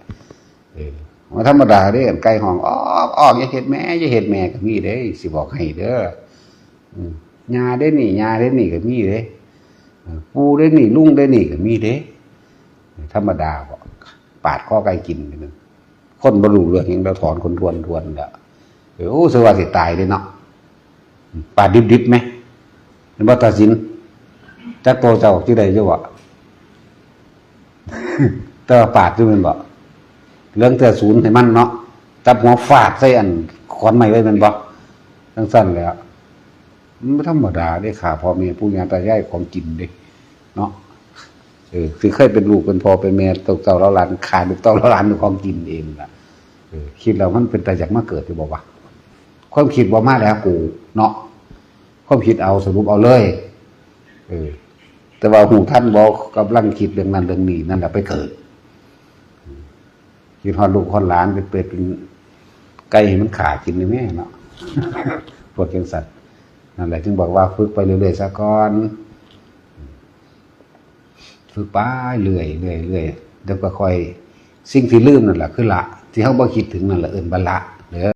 เออ มันธรรมดาเด้ ไก่ฮ้อง ออก ออก อย่าเฮ็ดแม่ อย่าเฮ็ดแม่ ก็มีเด้ สิบอกให้เด้อ อืม ย่าเด้นี่ ย่าเด้นี่ ก็มีเด้ เออ ปู่เด้นี่ ลุงเด้นี่ ก็มีเด้ ธรรมดาบ่ ปาดคอไก่กิน คนบ่รู้เรื่องหยัง แล้วถอนขนทวนๆ แล้ว เออ โอ้ สิว่าสิตายเด้เนาะ ปาดดิบๆ แหม เห็นบ่ ตาสิน จักโตเจ้าสิได้อยู่บ่ แต่ว่าปาดอยู่แม่นบ่ เหลืองแต่ศูนย์ให้มันเนาะ จับหัวฟาดใส่อันขอนไม้ไว้แม่นบ่ จั่งซั้นแหละ มันบ่ธรรมดาเด้ ฆ่าพ่อแม่ปู่ย่าตายายของกินเด้ เนาะ เออ สิเคยเป็นลูกเป็นพ่อเป็นแม่ ลูกเต้าเหล่าหลาน ฆ่าลูกเต้าเหล่าหลานด้วยของกินเองล่ะ เออ คิดแล้วมันเป็นตาอยากมาเกิดอยู่บ่วะ ความคิดบ่มาแล้วกู เนาะ ความคิดเอา สรุปเอาเลย เออ แต่ว่าฮู้ทันบ่ กำลังคิดเรื่องนั้นเรื่องนี้ นั่นแหละไปเกิด คิดฮอดลูกฮอดหลาน เป็นเป็ดเป็นไก่ให้มันฆ่ากินได้แหมเนาะ พวกจั่งซั้น นั่นแหละจึงบอกว่าฝึกไปเรื่อยๆ ซะก่อน ฝึกไปเรื่อยๆ เรื่อยๆ เดี๋ยวก็ค่อย สิ่งที่ลืมนั่นแหละคือละ ที่เฮาบ่คิดถึงนั่นแหละเอิ้นว่าละเด้อ